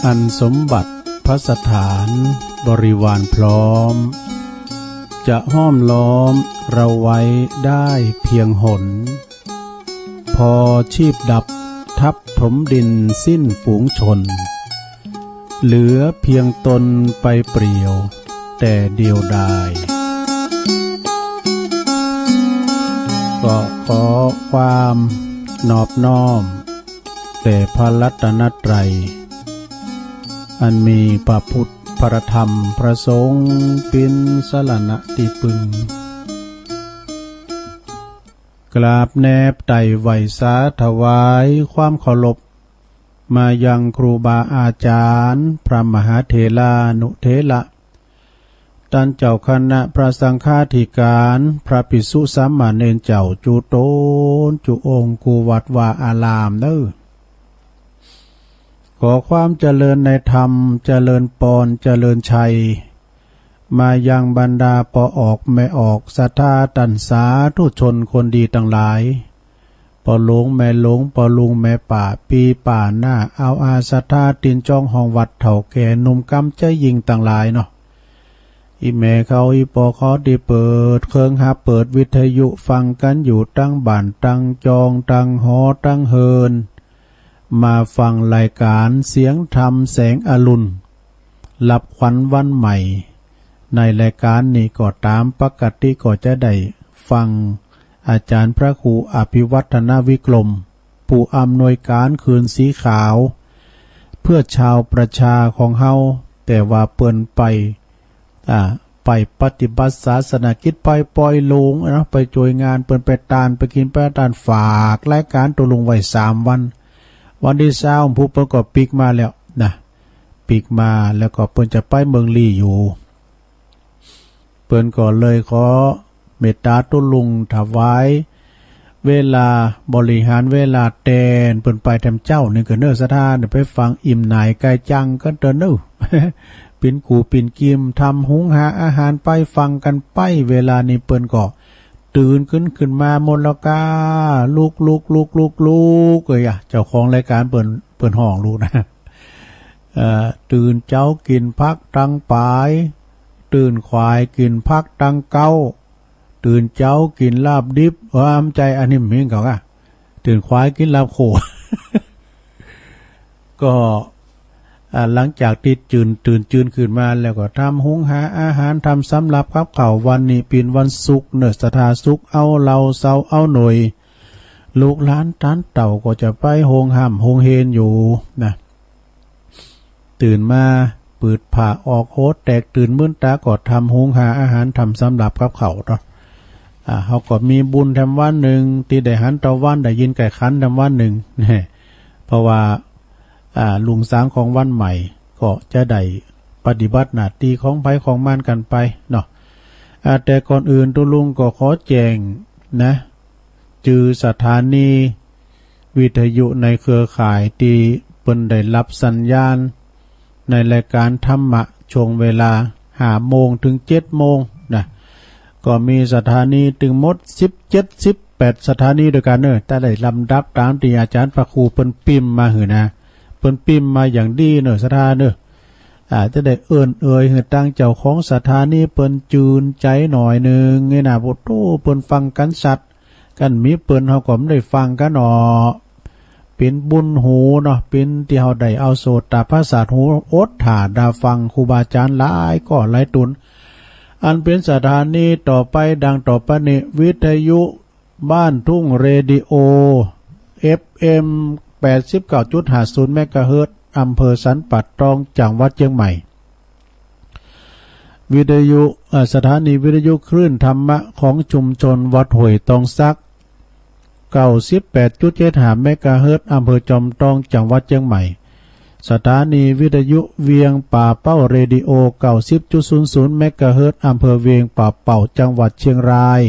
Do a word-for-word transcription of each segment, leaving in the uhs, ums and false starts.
อันสมบัติภัสสถานบริวารพร้อม จะห้อมล้อมเราไว้ได้เพียงหน พอชีพดับทับถมดินสิ้นฝูงชน เหลือเพียงตนไปเปลี่ยวแต่เดียวดาย ก็ขอความนอบน้อมแด่พระรัตนตรัย อันมีพระพุทธ พระธรรม พระสงฆ์ เป๋นสรณะตี้ปึง กราบแนบไต่ไหว้สาถวายความเคารพ มายังครูบาอาจารย์ พระมหาเถรานุเถระ ต้านเจ้าคณะพระสังฆาธิการ พระภิกษุสามเณรเจ้า จุ๊ต๋นจุ๊องค์ กู้วัดวาอารามเน่อ ขอความเจริญในธรรม เจริญปอน เจริญชัย มายังบรรดาป้อออกแม่ออก ศรัทธาต้านสาธุชนคนดีตังหลาย ป้อหลวงแม่หลวง ป้อลุงแม่ป้า ปี้ป้าน้า เอาอาศรัทธา ตี๋นจ้องห้องวัด เฒ่าแก่หนุ่มกำใจ๋ญิงตังหลายเนาะ อี่แม่เขาอี่ป้อเขาตี้เปิดเครื่องฮับ เปิดวิทยุฟังกั๋นอยู่ตังบ้านตังจอง ตังหอตังเฮือน มาฟังรายก๋านเสียงธรรมแสงอรุณ รับขวัญวันใหม่ ในรายก๋านนี้ก็ต๋ามปกติก็จะได้ฟังอาจ๋ารย์พระครูอภิวัฒนวิกรม ผู้อำนวยก๋านคืนสีขาว เพื่อชาวประชาของเฮา แต่ว่าเปิ้นไป อ่า ไปปฏิบัติศาสนกิจ ไปปอยหลวงเนาะ ไปจ้วยงานเปิ้น ไปตาน ไปกิ๋น ไปตาน ฝากรายก๋านตุ๊ลุงไว้สามวัน วันตี้ซาวพุ้นเปิ้นก็ปิ๊กมาแล้วนะ ปิ๊กมาแล้วก็เปิ้นจะไปเมืองลี้อยู่ เปิ้นก็เลยขอเมตต๋าตุ๊ลุงถวายเวลา บริหารเวลาแตนเปิ้นไปแถมเจ๊านึ่งเน่อ ศรัทธาเน่อ ไปฟังอิ่มหน่ายกายจังกั๋นเต๊อะเน่อ ปิ๊นกู่ปิ๊นกิม ทำหุงหาอาหารไปฟังกั๋นไป เวลานี้เปิ้นก็ตื่นขึ้น ขึ้นมาหมดแล้วก้า ลุก ลุก ลุก ลุก ลุก เอ้ยอะ เจ้าของรายก๋านเปิ้น เปิ้นฮ้องลุกนะ เอ่อ ตื่นเจ๊ากิ๋นผักตังป๋าย ตื่นขวายกิ๋นผักตังเก๊า ตื่นเจ๊ากิ๋นลาบดิบ เออ บ่ใจ้ อันนี้บ่มีของเขาอะ ตื่นขวายกิ๋นลาบโค่ ก็ อ่า หลังจากตี้จืน ตื่นจืนขึ้นมาแล้วก็ทำหุงหาอาหาร ทำสำรับกับข้าว วันนี้เป๋นวันศุกร์เน่อ ศรัทธา ศุกร์เอาเหล้า เสาร์เอาหน่วย ลูกหลานต๋านเต้าก็จะไปโฮงฮ่ำโฮงเฮนอยู่นะ ตื่นมาปืดผ้าออกโหแตก ตื่นมืนต๋าก็ทำหุงหาอาหาร ทำสำรับกับข้าวเนาะ อ่า เฮาก็มีบุญแถมวันนึ่ง ตี้ได้หันตะวัน ได้ยินไก่ขันแถมวันนึ่ง แน่ เพราะว่า อ่า รุ่งสางของวันใหม่ ก็จะได้ปฏิบัติหน้าตี้ของใผของมันกั๋นไปเนาะ อ่า แต่ก่อนอื่นตุ๊ลุงก็ขอแจ้งนะ จื้อสถานีวิทยุในเครือข่ายตี้เปิ้นได้ฮับสัญญาณ ในรายก๋านธรรมะช่วงเวลาห้าโมงเถิงเจ็ดโมงนะ ก็มีสถานีตึงหมดสิบเจ็ด สิบแปดสถานีตวยกั๋นเน่อ แต่ได้ลำดับต๋ามตี้อาจ๋ารย์พระครูเปิ้นปิ๊มมาหื้อนะ เปิ้นปิ๊มมาอย่างดีเน่อ ศรัทธาเน่อ อ่า จะได้เอิ้นเอ่ยหื้อตังเจ้าของสถานีเปิ้นจืนใจ๋หน่อยนึ่งนี่นะ โอ้โธ่ เปิ้นฟังกั๋นชัด กั๋นบ่มีเปิ้นเฮาก็บ่ได้ฟังกั๋นเนาะ เป๋นบุญหูเนาะ เป๋นตี้เฮาได้เอาโสตประสาทหู อดถ้าดาฟังครูบาอาจ๋ารย์หลายก้อหลายต๋น อันเป๋นสถานีต่อไปดังต่อไปนี้ วิทยุบ้านทุ่งเรดิโอ เอฟเอ็ม แปดสิบเก้าจุดห้าศูนย์เมกะเฮิรตซ์ อำเภอสันป่าตอง จังหวัดเจียงใหม่ วิทยุ เอ่อ สถานีวิทยุคลื่นธรรมะของชุมชนวัดห้วยตองสัก เก้าสิบแปดจุดเจ็ดห้าเมกะเฮิรตซ์ อำเภอจอมตอง จังหวัดเจียงใหม่ สถานีวิทยุเวียงป่าเป้าเรดิโอ เก้าสิบจุดศูนย์ศูนย์เมกะเฮิรตซ์ อำเภอเวียงป่าเป้า จังหวัดเชียงราย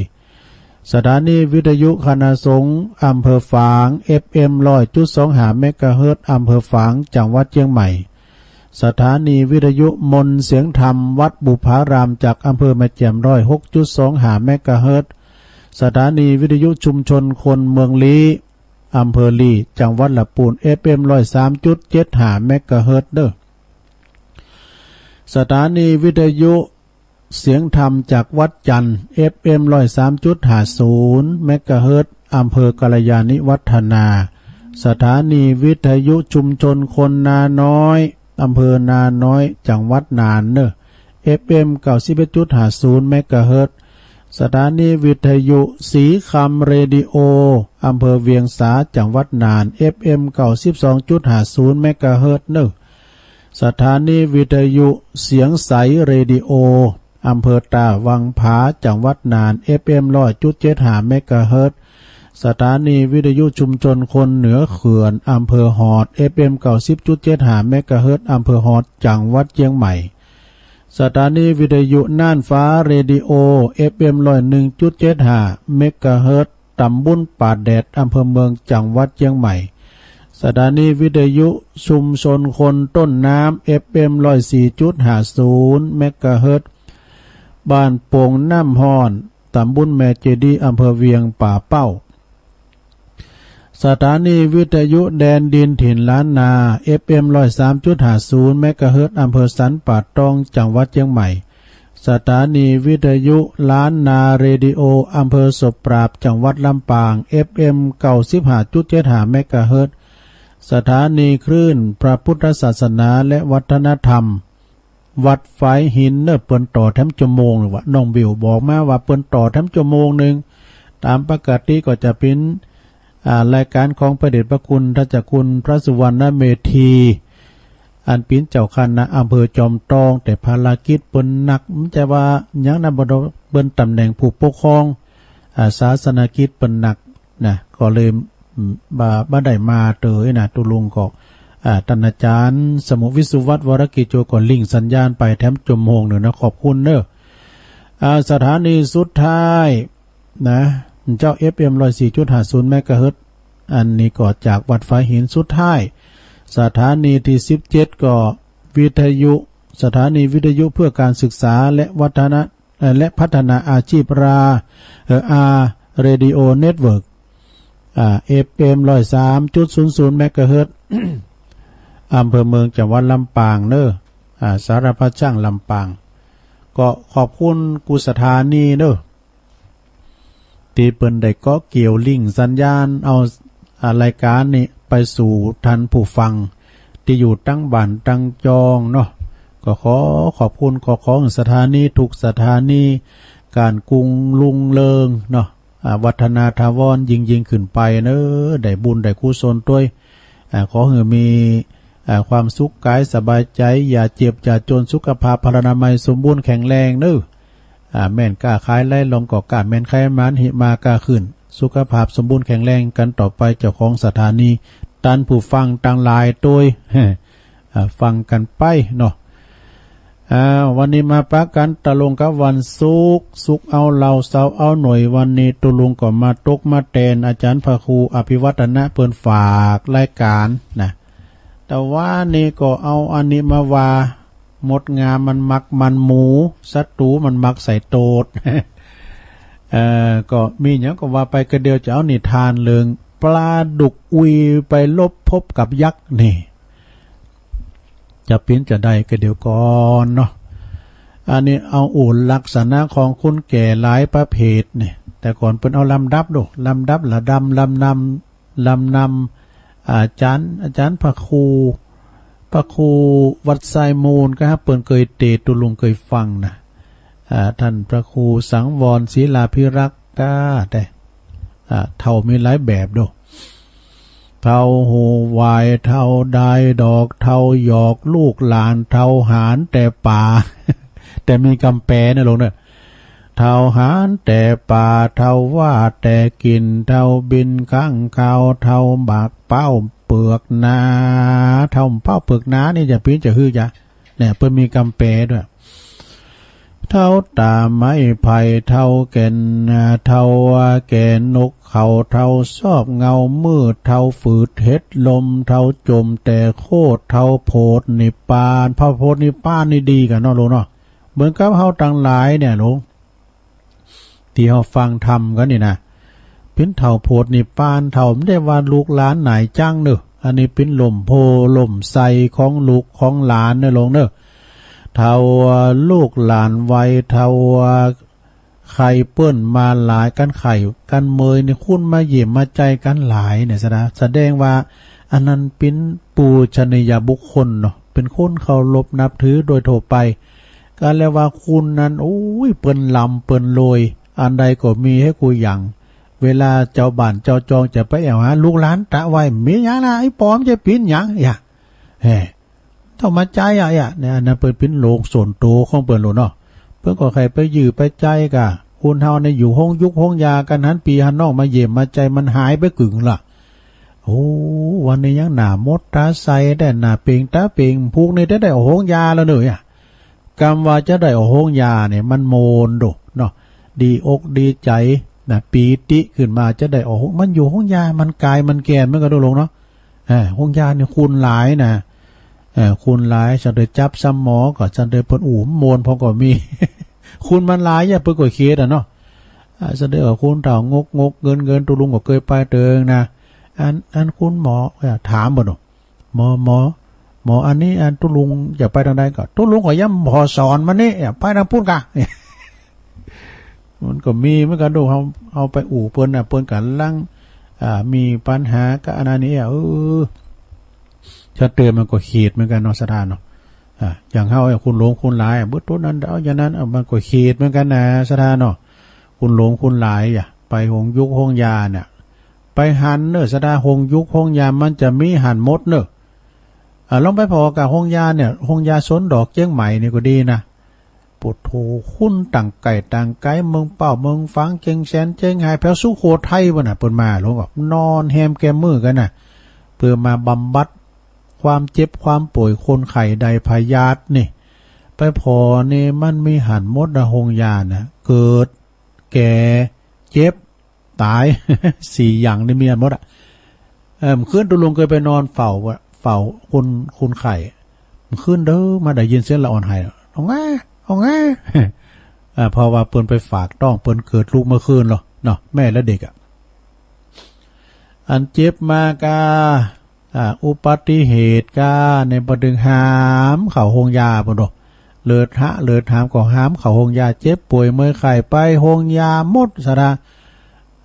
สถานีวิทยุคณะสงฆ์อำเภอฝาง เอฟเอ็ม ร้อยจุดสองห้าเมกะเฮิรตซ์ อำเภอฝาง จังหวัดเจียงใหม่ สถานีวิทยุมนต์เสียงธรรมวัดบุพาราม จากอำเภอแม่แจ่ม ร้อยหกจุดสองห้าเมกะเฮิรตซ์ สถานีวิทยุชุมชนคนเมืองลี้ อำเภอลี้ จังหวัดละปูน เอฟเอ็ม ร้อยสามจุดเจ็ดห้าเมกะเฮิรตซ์เน่อ สถานีวิทยุเสียงธรรมจากวัดจันทน์ เอฟเอ็ม ร้อยสามจุดห้าศูนย์ เมกะเฮิรตซ์ อำเภอกัลยาณิวัฒนา สถานีวิทยุชุมชนคนนาน้อย อำเภอนาน้อย จังหวัดน่านเน่อ เอฟเอ็ม เก้าสิบเอ็ดจุดห้าศูนย์ เมกะเฮิรตซ์ สถานีวิทยุสีคำเรดิโอ อำเภอเวียงสา จังหวัดน่าน เอฟเอ็ม เก้าสิบสองจุดห้าศูนย์ เมกะเฮิรตซ์เน่อ สถานีวิทยุเสียงใสเรดิโอ อำเภอตาวังผา จังหวัดน่าน เอฟเอ็ม ร้อยจุดเจ็ดห้า เมกะเฮิรตซ์ สถานีวิทยุชุมชนคนเหนือเขื่อน อำเภอฮอด เอฟเอ็ม เก้าสิบจุดเจ็ดห้า เมกะเฮิรตซ์ อำเภอฮอด จังหวัดเจียงใหม่ สถานีวิทยุน่านฟ้าเรดิโอ เอฟเอ็ม ร้อยหนึ่งจุดเจ็ดห้า เมกะเฮิรตซ์ ตำบลป่าแดด อำเภอเมือง จังหวัดเจียงใหม่ สถานีวิทยุชุมชนคนต้นน้ำ เอฟเอ็ม ร้อยสี่จุดห้าศูนย์ เมกะเฮิรตซ์ บ้านโป่งน้ำฮ้อน ตำบลแม่เจดีย์ อำเภอเวียงป่าเป้า สถานีวิทยุแดนดินถิ่นล้านนา เอฟเอ็ม ร้อยสามจุดห้าศูนย์ เมกะเฮิรตซ์ อำเภอสันป่าตอง จังหวัดเจียงใหม่ สถานีวิทยุล้านนาเรดิโอ อำเภอศพปราบ จังหวัดลำปาง เอฟเอ็ม เก้าสิบห้าจุดเจ็ดห้า เมกะเฮิรตซ์ สถานีคลื่นพระพุทธศาสนาและวัฒนธรรม วัดฝายหินเน่อ เปิ้นต่อแถมจั่วโมงหนึ่งวะ น้องบิวบอกมาว่าเปิ้นต่อแถมจั่วโมงหนึ่ง ต๋ามปกติก็จะเป๋น อ่า รายก๋านของพระเดชพระคุณท่านเจ้าคุณพระสุวรรณเมธี อันเป๋นเจ้าคณะอำเภอจอมตอง แต่ภารกิจเปิ้นหนัก บ่ใจ้ว่าหยังนะ บ่ดอก เปิ้นต๋ำแหน่งผู้ปกครอง อ่า ศาสนกิจเปิ้นหนักนะ ก็เลย อืม บ่ บ่ได้มาเตยนะ ตุ๊ลุงก็ อ่า ต้านอาจ๋ารย์สมุทรวิศวัฒน์ วรกิจโจ ก็หลิ้งสัญญาณไปแถมจั่วโมงหนึ่งนะ ขอบคุณเน่อ อ่า สถานีสุดท้าย นะ เจ้า เอฟเอ็ม ร้อยสี่จุดห้าศูนย์ เมกะเฮิรตซ์ อันนี้ก็จากวัดฝายหินสุดท้าย สถานีตี้สิบเจ็ดก็วิทยุ สถานีวิทยุเพื่อการศึกษาและวัฒนะ เอ่อ และพัฒนาอาชีพรา เอ่อ อาร์ เรดิโอ เน็ตเวิร์ก อ่า เอฟเอ็ม ร้อยสามจุดศูนย์ศูนย์ เมกะเฮิรตซ์ อำเภอเมือง จังหวัดลำปางเน่อ อ่า สารพัดช่างลำปาง ก็ขอบคุณกู้สถานีเน่อ ตี้เปิ้นได้เกาะเกี่ยวหลิ้งสัญญาณ เอา อ่า รายก๋านนี้ไปสู่ท่านผู้ฟังตี้อยู่ตังบ้านตังจองเนาะ ก็ขอขอบคุณ ขอ ขอหื้อสถานีทุกสถานี ก๋านกุงลุงเริงเนาะ อ่า วัฒนาถาวรยิ่งๆ ขึ้นไปเน่อ ได้บุญได้กุศลตวย อ่า ขอหื้อมี อ่า ความสุขก๋ายสบายใจ๋ อย่าเจ็บอย่าจ๋น สุขภาพพลานามัยสมบูรณ์แข็งแรงเน่อ อ่า แม่นก้าขายไหลล่องก็ก้าแม่นไขมัน หิมาก้าขึ้น สุขภาพสมบูรณ์แข็งแรงกั๋นต่อไป เจ้าของสถานี ต้านผู้ฟังตังหลายตวย อ่า ฟังกั๋นไปเนาะ อ่า วันนี้มาปะกั๋นตะลงกับวันศุกร์ ศุกร์เอาเหล่า เสาร์เอาหน่วย วันนี้ตุ๊ลุงก็มาตกมาแตนอาจ๋ารย์พระครูอภิวัฒนะ เปิ้นฝากรายก๋านนะ แต่ว่านี่ก็เอาอันนี้มาว่า มดงามมันมักมันหมู ศัตรู๋มันมักใส่โตด เอ่อ ก็มีหยังก็ว่าไป กะเดี่ยวจะเอานิทานเรื่องปลาดุกอุยไปลบพบกับยักษ์นี่ จะเป๋นจาใดกะเดี่ยวก่อนเนาะ อันนี้เอาอู้ลักษณะของคนแก่หลายประเภทนี่ แต่ก่อนเปิ้นเอาลำดับดู ลำดับละดำ ลำนำ ลำนำ อาจ๋ารย์ อาจ๋ารย์พระครู พระครูวัดไซมูลก็ครับ เปิ้นเกยเต ตุ๊ลุงเกยฟังนะ อ่า ท่านพระครูสังวรศิลาภิรักษ์ก็ได้ อ่า เฒ่ามีหลายแบบดู เฒ่าหูหวาย เฒ่าดายดอก เฒ่าหยอกลูกหลาน เฒ่าหานแต่ป๋า แต่มีกำแปลนะลุงเนอะ เฒ่าหานแต่ป๋า เฒ่าว่าแต่กิ๋น เฒ่าบินข้างคาว เฒ่าหมากเป๊าเปือกหนา เฒ่าเป๊าเปือกหนานี่จะเป๋นจะหื้อจ๊ะ เนี่ย เปิ้นมีกำแปลด้วย เฒ่าต๋าไม้ไผ่ เฒ่าแก่นนา เฒ่าแก่นกเขา เฒ่าซอบเงามืด เฒ่าฝืดเห็ดลม เฒ่าจมแต่โคตร เฒ่าโผดนิพพาน เฒ่าโผดนิพพานนี่ดีกั๋นเนาะลุงเนาะ เหมือนกับเฮาตังหลายเนี่ยลุง ตี้เฮาฟังธรรมกั๋นนี่นะ เป๋นเฒ่าโผดนิพพาน เฒ่าบ่ได้ว่าลูกหลานหนายจั้งเนอะ อันนี้เป๋นล่มโพธิ์ล่มไทรของลูกของหลานเนอะลุงเนอะ เฒ่าลูกหลานวัยเฒ่า ใค่เปิ้นมาหลาย กั๋นไข้กั๋นเมยนี่ คนมาเยี่ยมมาใจ๊กั๋นหลายเนี่ย แสดง แสดงว่าอันนั้นเป๋นปูชนียบุคคลเนาะ เป๋นคนเคารพนับถือโดยทั่วไป ก็แล้วว่าคนนั้น โอ้ย เปิ้นร่ำเปิ้นรวย อันใดก็มีหื้อกู้อย่าง เวลาเจ้าบ้านเจ้าจองจะไปแอ่วหาลูกหลานตะไหว้ มีหยังละ ไอ้ป๋อมจะเป๋นหยัง อย่า แฮ่ ต้องมาใจ๊อะ อย่า เนี่ย อันนั้นเปิ้นเป๋นโลกส่วนตั๋วของเปิ้นโลดเนาะ เปิ้นก็ใค่ไปยื้อไปใจ๊ก่ะ คนเฮาเนี่ยอยู่โฮงยุกโฮงยากั๋น หันปี้หันน้องมาเยี่ยมมาใจ๊ มันหายไปกึ่งละ โอ้ วันนี้ยังหน้าหมดต๋าใสแต๊ หน้าเป่งต๋าเป่ง พูกนี้จะได้ออกโฮงยาแล้วเน่อ อย่า กำว่าจะได้ออกโฮงยาเนี่ย มันโมนโดเนาะ ดีอกดีใจ๋นะ ปีติขึ้นมาจะได้ออกโฮง มันอยู่โฮงยา มันก๋ายมันแก่นเหมือนกั๋น ตุ๊ลุงเนาะ เออ โฮงยานี่คนหลายนะ เออ คนหลาย สันเตยจับซ้ำหมอ ก็สันเตยเปิ้นอู้โมน พอก็มี คนมันหลาย อย่า เปิ้นก็เขตอะเนาะ อ่า สันเตยก็คนเฒ่างกงกเงินเงิน ตุ๊ลุงก็เกยไปเติงนะ อัน อันคุณหมอ เออ ถามเปิ้นเนาะ หมอ หมอ หมอ อันนี้ อันตุ๊ลุงจะไปตางใดก่อ ตุ๊ลุงก็ยังผ่อสอนมันนี่ ไปตางปู๊นก่ะ มันก็มีเหมือนกั๋น ดู เฮา เฮาไปอู้เปิ้นน่ะ เปิ้นก่ำลัง อ่า มีปัญหากับอันนั้นนี่ เออ ถ้าเติมมันก็เขตเหมือนกั๋นเนาะ ศรัทธาเนาะ อ่า อย่างเฮา คุณหลวงคุณหลาย เบิดต้นนั้น เอาอย่างนั้น เอา มันก็เขตเหมือนกั๋นนะ ศรัทธาเนาะ คุณหลวงคุณหลาย อย่า ไปโฮงยุกโฮงยาเนี่ย ไปหันเน่อ ศรัทธา โฮงยุกโฮงยา มันจะมีหันหมดเน่อ อ่า ลองไปผ่อกับโฮงยาเนี่ย โฮงยาสนดอกเจียงใหม่นี่ก็ดีนะ โผโธ คนต่างไก่ต่างไก๋ เมืองเป้า เมืองฝาง เจียงแสน เจียงฮาย แผวสุโขทัยปู๊นน่ะ เปิ้นมา หลวงก็นอนแฮมแกมมื้อกั๋นน่ะ เปื้อมาบำบัดความเจ็บความป่วย คนไข้ได้พยาธินี่ ไปผ่อนี่มันมีหันหมดนะ โฮงยาน่ะ เกิด แก่ เจ็บ ต๋าย สี่อย่างนี่มีหันหมดอะ เออ เมื่อคืนตุ๊ลุงเกยไปนอนเฝ้าอะ เฝ้าคน คนไข้ เมื่อคืนเด้อ มาได้ยินเสียงละอ่อนไห้ ฮ้องแอ้ ฮ้องแอ้ อ่า เพราะว่าเปิ้นไปฝากต๊อง เปิ้นเกิดลูกเมื่อคืนเนาะ เนาะ แม่และเด็กอะ อันเจ็บมาก่า อ่า อุบัติเหตุก่า ในบ่าเถิงหามเข้าโฮงยาปู๊นโด เลิดฮะ เลิดหามก็หามเข้าโฮงยา เจ็บป่วยเมื่อยไข้ไปโฮงยาหมด ศรัทธา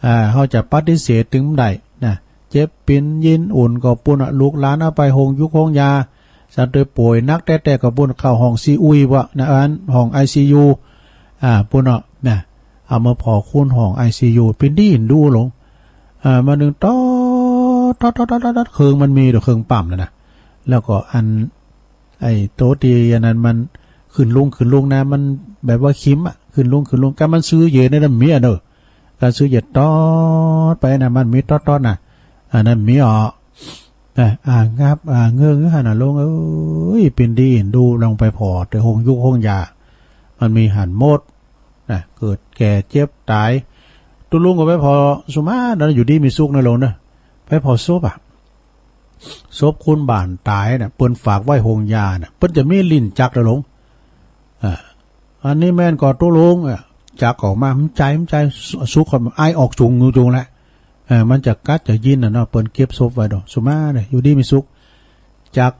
อ่า เฮาจะปฏิเสธตึงบ่ได้นะ เจ็บปิ๋นยินอุ่นก็ปู๊นอะ ลูกหลานเอาไปโฮงยุกโฮงยา สันเตยป่วยหนักแต๊ๆ ก็ปู๊นเข้าห้องซีอุยปะนะ อันห้องไอซียู อ่า ปู๊นอะนะ เอามาผ่อคนห้องไอซียู เป๋นดีเอ็นดูหลวง อ่า มานึ่งต๊อดต๊อดต๊อดต๊อดต๊อด เครื่องมันมีแต่เครื่องปั๊มน่ะนะ แล้วก็อัน ไอ้โต๊ะตี้อันนั้นมันขึ้นลงขึ้นลงนะ มันแบบว่าคิมอะ ขึ้นลงขึ้นลง การมันซื้อเย็นนี่นะมีอะเนอะ การซื้อเย็นต๊อดไปนะ มันมีต๊อดต๊อดนะ อันนั้นมีอ๋อ นะ อ่า งับ อ่า เงื้อ เงื้อหันน่ะหลวงเอ้ย เป๋นดีเอ็นดู ลองไปผ่อเต๊อะ โฮงยุกโฮงยา มันมีหันหมดนะ เกิดแก่เจ็บต๋าย ตุ๊ลุงก็ไปผ่อสุมา แล้วอยู่ดีมีสุขนะหลวงเนอะ ไปผ่อศพอะ ศพคนบ้านต๋ายน่ะ เปิ้นฝากไว้โฮงยาน่ะ เปิ้นจะมีลิ้นจักรน่ะหลวง อ่า อันนี้แม่นก่อตุ๊ลุง อ่ะ จักออกมา มันใจ๋ มันใจ๋ สุ สุกก็อายออกจุงอยู่จุงแหละ เออ มันจะกัดจะยินน่ะเนาะ เปิ้นเก็บศพไว้ดอก สุมาเนี่ย อยู่ดีมีสุข จัก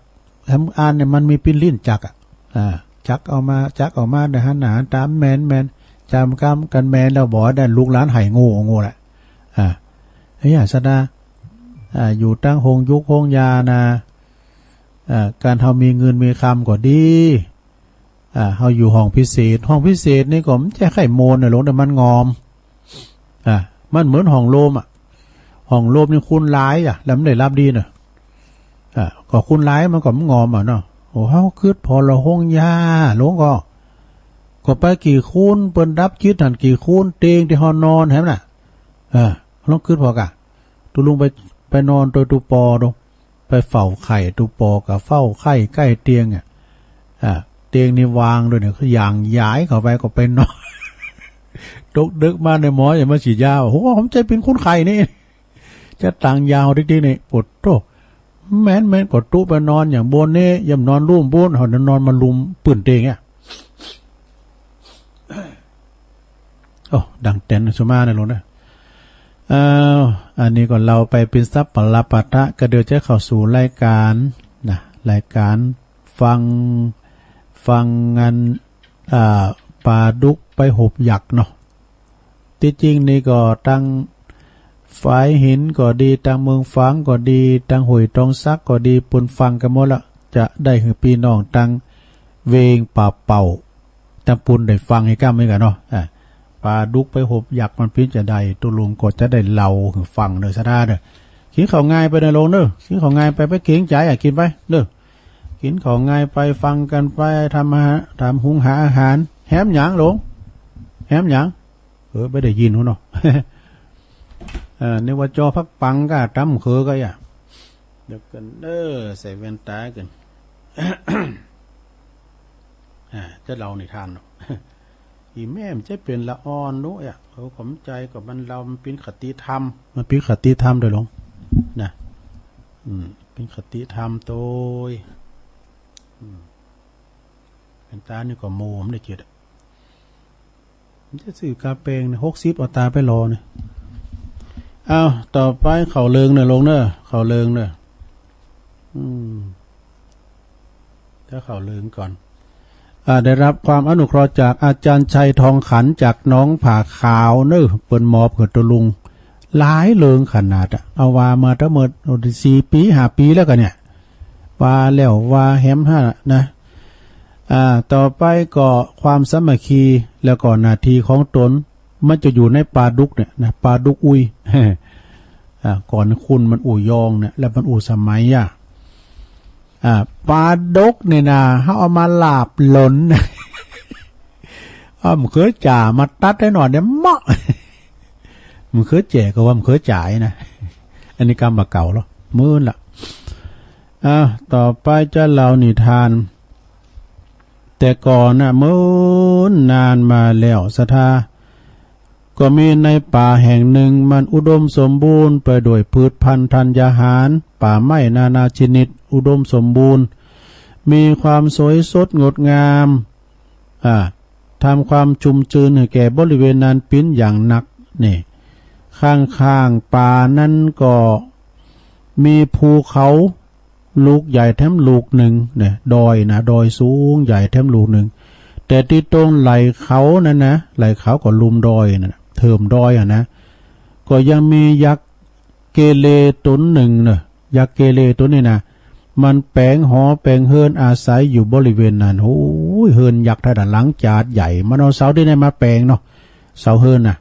แหมอันเนี่ยมันมีปิ้นลิ้นจักรอะ อ่า จักเอามา จักเอามา ได้หันหน้าหันต๋าแหมนแหมน จำกำกั๋นแหมนแล้วบ่ได้ลูกหลานไห้โง่โง่แหละ อ่า เนี่ย ศรัทธา อ่า อยู่ตางโฮงยุกโฮงยานะ อ่า การเฮามีเงินมีคำก็ดี อ่า เฮาอยู่ห้องพิเศษ ห้องพิเศษนี่ก็บ่ใจ้ใค่โมนน่ะหลวง แต่มันงอม อ่า มันเหมือนห้องโฮมอะ ห้องโฮมนี่คนหลายอะ แล้วมันได้หลับดีน่ะ อ่า ก็คนหลายมันก็บ่งอมอะเนาะ โอ้ เฮากึ๊ดผ่อละโฮงยา หลวงก็ ก็ไปกี่คน เปิ้นดับจิตหั้นกี่คน เตียงตี้เฮานอนแหมน่ะ เออ ลองกึ๊ดผ่อกะ ตุ๊ลุงไป ไปนอนตวยตุ๊ปอดู ไปเฝ้าไข้ตุ๊ปอ ก็เฝ้าไข้ใก้เตียงอะ อ่า เตียงนี่วางตวยเนี่ย คือยางย้ายเข้าไปก็ไปนอน ตกดึกมาเนี่ยหมอจะมาฉีดยา โอ้โห ผมจะเป๋นคนไข้นี่ จะตางยาวติ๊กๆ นี่ โผโธ แหมนๆ ก็ตุ๊ไปนอนอย่างบนนี่ ย่ำนอนลุ่มปู๊น เฮานอนมาลุ่มปื้นเตียงอะ โอ้ ดังแต๋นสุมานะหลวงนะ เอ่อ อันนี้ก็เล่าไปเป๋นสัปปะระปาฐะ ก็เดี๋ยวจะเข้าสู่รายก๋านนะ รายก๋านฟัง ฟังอัน อ่า ป๋าดุกไปหบยักษ์เนาะ ตี้จริงนี่ก็ตังฝายหินก็ดี ตังเมืองฝางก็ดี ตังห้วยตองสักก็ดี เปิ้นฟังกั๋นหมดละ จะได้หื้อปี้น้องตังเวงป่าเป่า ตังปูนได้ฟังหื้อก้าเหมือนกั๋นเนาะ อ่า ป๋าดุกไปหบยักษ์มันเป๋นจาใด ตุ๊ลุงก็จะได้เล่าหื้อฟังเน่อ ศรัทธาเน่อ กิ๋นข้าวงายไปเน่อลุงเน่อ กิ๋นข้าวงายไป ไปเกรงใจ๋อะ กิ๋นไปเน่อ กิ๋นข้าวงายไป ฟังกั๋นไป ทำอาหาร ทำหุงหาอาหาร แหมหยังลุง แหมหยัง เออ บ่ได้ยินหูเนาะ เออ นึกว่าจอผักปังก้า ต๋ำเขือก้าอะ เดี๋ยวก่อนเน่อ ใส่แว่นต๋าก่อน อ่า จะเล่านิทานเนาะ อี่แม่มันจะเป๋นละอ่อนลูกอะ เออ ขอบใจ๋ ก็มันเล่า มันเป๋นคติธรรม มันเป๋นคติธรรมโดยหลวงนะ อืม เป๋นคติธรรมโตย อืม แว่นต๋านี่ก็โม บ่ได้เกียรติอะ มันจะซื้อกาแฟเนี่ย หกสิบ เอาต๋าไปหล่อเนี่ย เอา ต่อไปเข้าเรื่องเน่อลุงเน่อ เข้าเรื่องเน่อ อืม จะเข้าเรื่องก่อน อ่า ได้รับความอนุเคราะห์จากอาจารย์ชัยทองขัน จากหนองผาขาวเน่อ เปิ้นมอบหื้อตุ๊ลุง หลายเรื่องขนาดอะ เอาว่ามาตั้งเมิด โอ้ สี่ปี๋ ห้าปี๋แล้วกั๋นเนี่ย ว่าแล้วว่าแหมหั้นนะ อ่า ต่อไปก็ความสามัคคี แล้วก็หน้าตี้ของต๋น มันจะอยู่ในป๋าดุกเนี่ยนะ ป๋าดุกอุ้ย อ่า ก่อนคุณมันอู้ยองเนี่ย แล้วมันอู้สมัยอะ อ่า ป๋าดุกเนี่ยนะ เฮาเอามาหลาบหล่น อ้อ บ่เกยจ๋า มาตัดหื้อหน่อยเนี่ยเหมาะ บ่เกยแจ๋ก็ว่าบ่เกยจ๋านะ อันนี้กำบ่าเก่าแล้ว มื้นละ อ่า ต่อไปจะเล่านิทาน แต่ก่อนน่ะ มื้นนานมาแล้ว ศรัทธา ก็มีในป่าแห่งหนึ่ง มันอุดมสมบูรณ์ไปด้วยพืชพันธุ์ธัญญาหาร ป่าไม้นานาชนิด อุดมสมบูรณ์ มีความสวยสดงดงาม อ่า ทำความชุ่มชื่นหื้อแก่บริเวณนั้นเป๋นอย่างนัก นี่ ข้างๆ ป่านั้นก็มีภูเขา ลูกใหญ่แถมลูกนึ่งเนี่ย ดอยนะ ดอยสูงใหญ่แถมลูกนึ่ง แต่ตี้ตรงไหล่เขานั้นนะ ไหล่เขาก็ลุ่มดอยนั่นนะ เถิมดอยอะนะ ก็ยังมียักษ์เกเรต๋นนึ่งเน่อ ยักษ์เกเรต๋นนี่นะ มันแป๋งหอแป๋งเฮือนอาศัยอยู่บริเวณนั้น โอ้ย เฮือนยักษ์เต้าใด หลังจ๋าดใหญ่ มันเอาเสาตี้ไหนมาแป๋งเนาะ เสาเฮือนน่ะ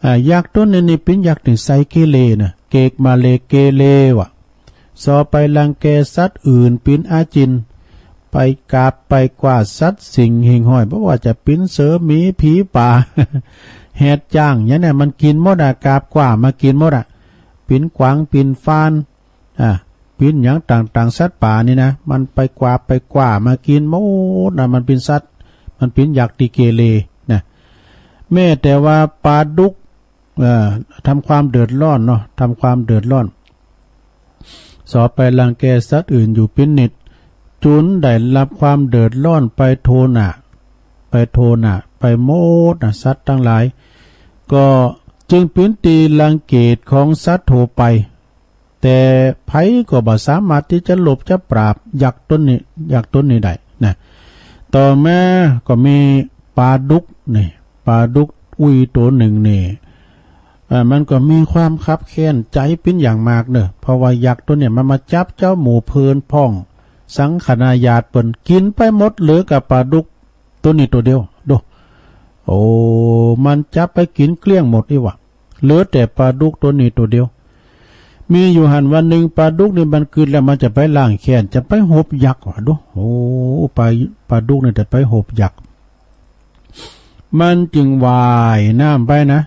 อ่า ยักษ์ต๋นนี้นี่เป๋นยักษ์ตี้ใส่เกเรเน่อ เกกมาเลเกเรว่ะ ซอไปรังแกสัตว์อื่นเป๋นอาจิณ ไปกาบไปกว้าสัตว์สิ่งหิ่งห้อย บ่ว่าจะเป๋นเสือหมีผีป่า แหดจ๊าง อย่างเนี้ยมันกิ๋นหมดอะ กาบกว้ามากิ๋นหมดอะ เป๋นกวางเป๋นฟาน อ่า เป๋นหยังต่างๆ สัตว์ป่านี่นะ มันไปกวาดไปกว้ามากิ๋นหมดนะ มันเป๋นสัตว์ มันเป๋นยักษ์ตี้เกเรนะ แม้แต่ว่าป๋าดุก เอ่อ ทำความเดือดร้อนเนาะ ทำความเดือดร้อน ซอไปรังแกสัตว์อื่นอยู่เป๋นนิด จุนได้รับความเดือดร้อนไปทั่วหน้า ไปทั่วหน้า ไปหมดนะ สัตว์ตังหลาย ก็จึงเป๋นตี้รังเกียจของสัตว์ทั่วไป แต่ใผก็บ่สามารถตี้จะลบจะปราบยักษ์ต๋นนี้ ยักษ์ต๋นนี้ได้นะ ต่อมาก็มีป๋าดุกนี่ ป๋าดุกอุ้ยต๋นนึ่งนี่ เอ่อ มันก็มีความคับแค้นใจ๋เป๋นอย่างมากเน่อ เพราะว่ายักษ์ต๋นนี้มันมาจับเจ้าหมู่เพื่อนพ้อง สังขะนาญาติเปิ้นกิ๋นไปหมด เหลือก้าป๋าดุก ต๋นนี้ตั๋วเดียว โด โอ้ มันจับไปกิ๋นเกลี้ยงหมดอี้หว่า เหลือแต่ป๋าดุกต๋นนี้ตั๋วเดียว มีอยู่หั้นวันหนึ่ง ป๋าดุกนี่มันกึ๊ดแล้ว มันจะไปล้างแค้น จะไปหบยักษ์หว่า โด โอ้ ป๋า ป๋าดุกนี่จะไปหบยักษ์ มันจึงว่ายน้ำไปนะ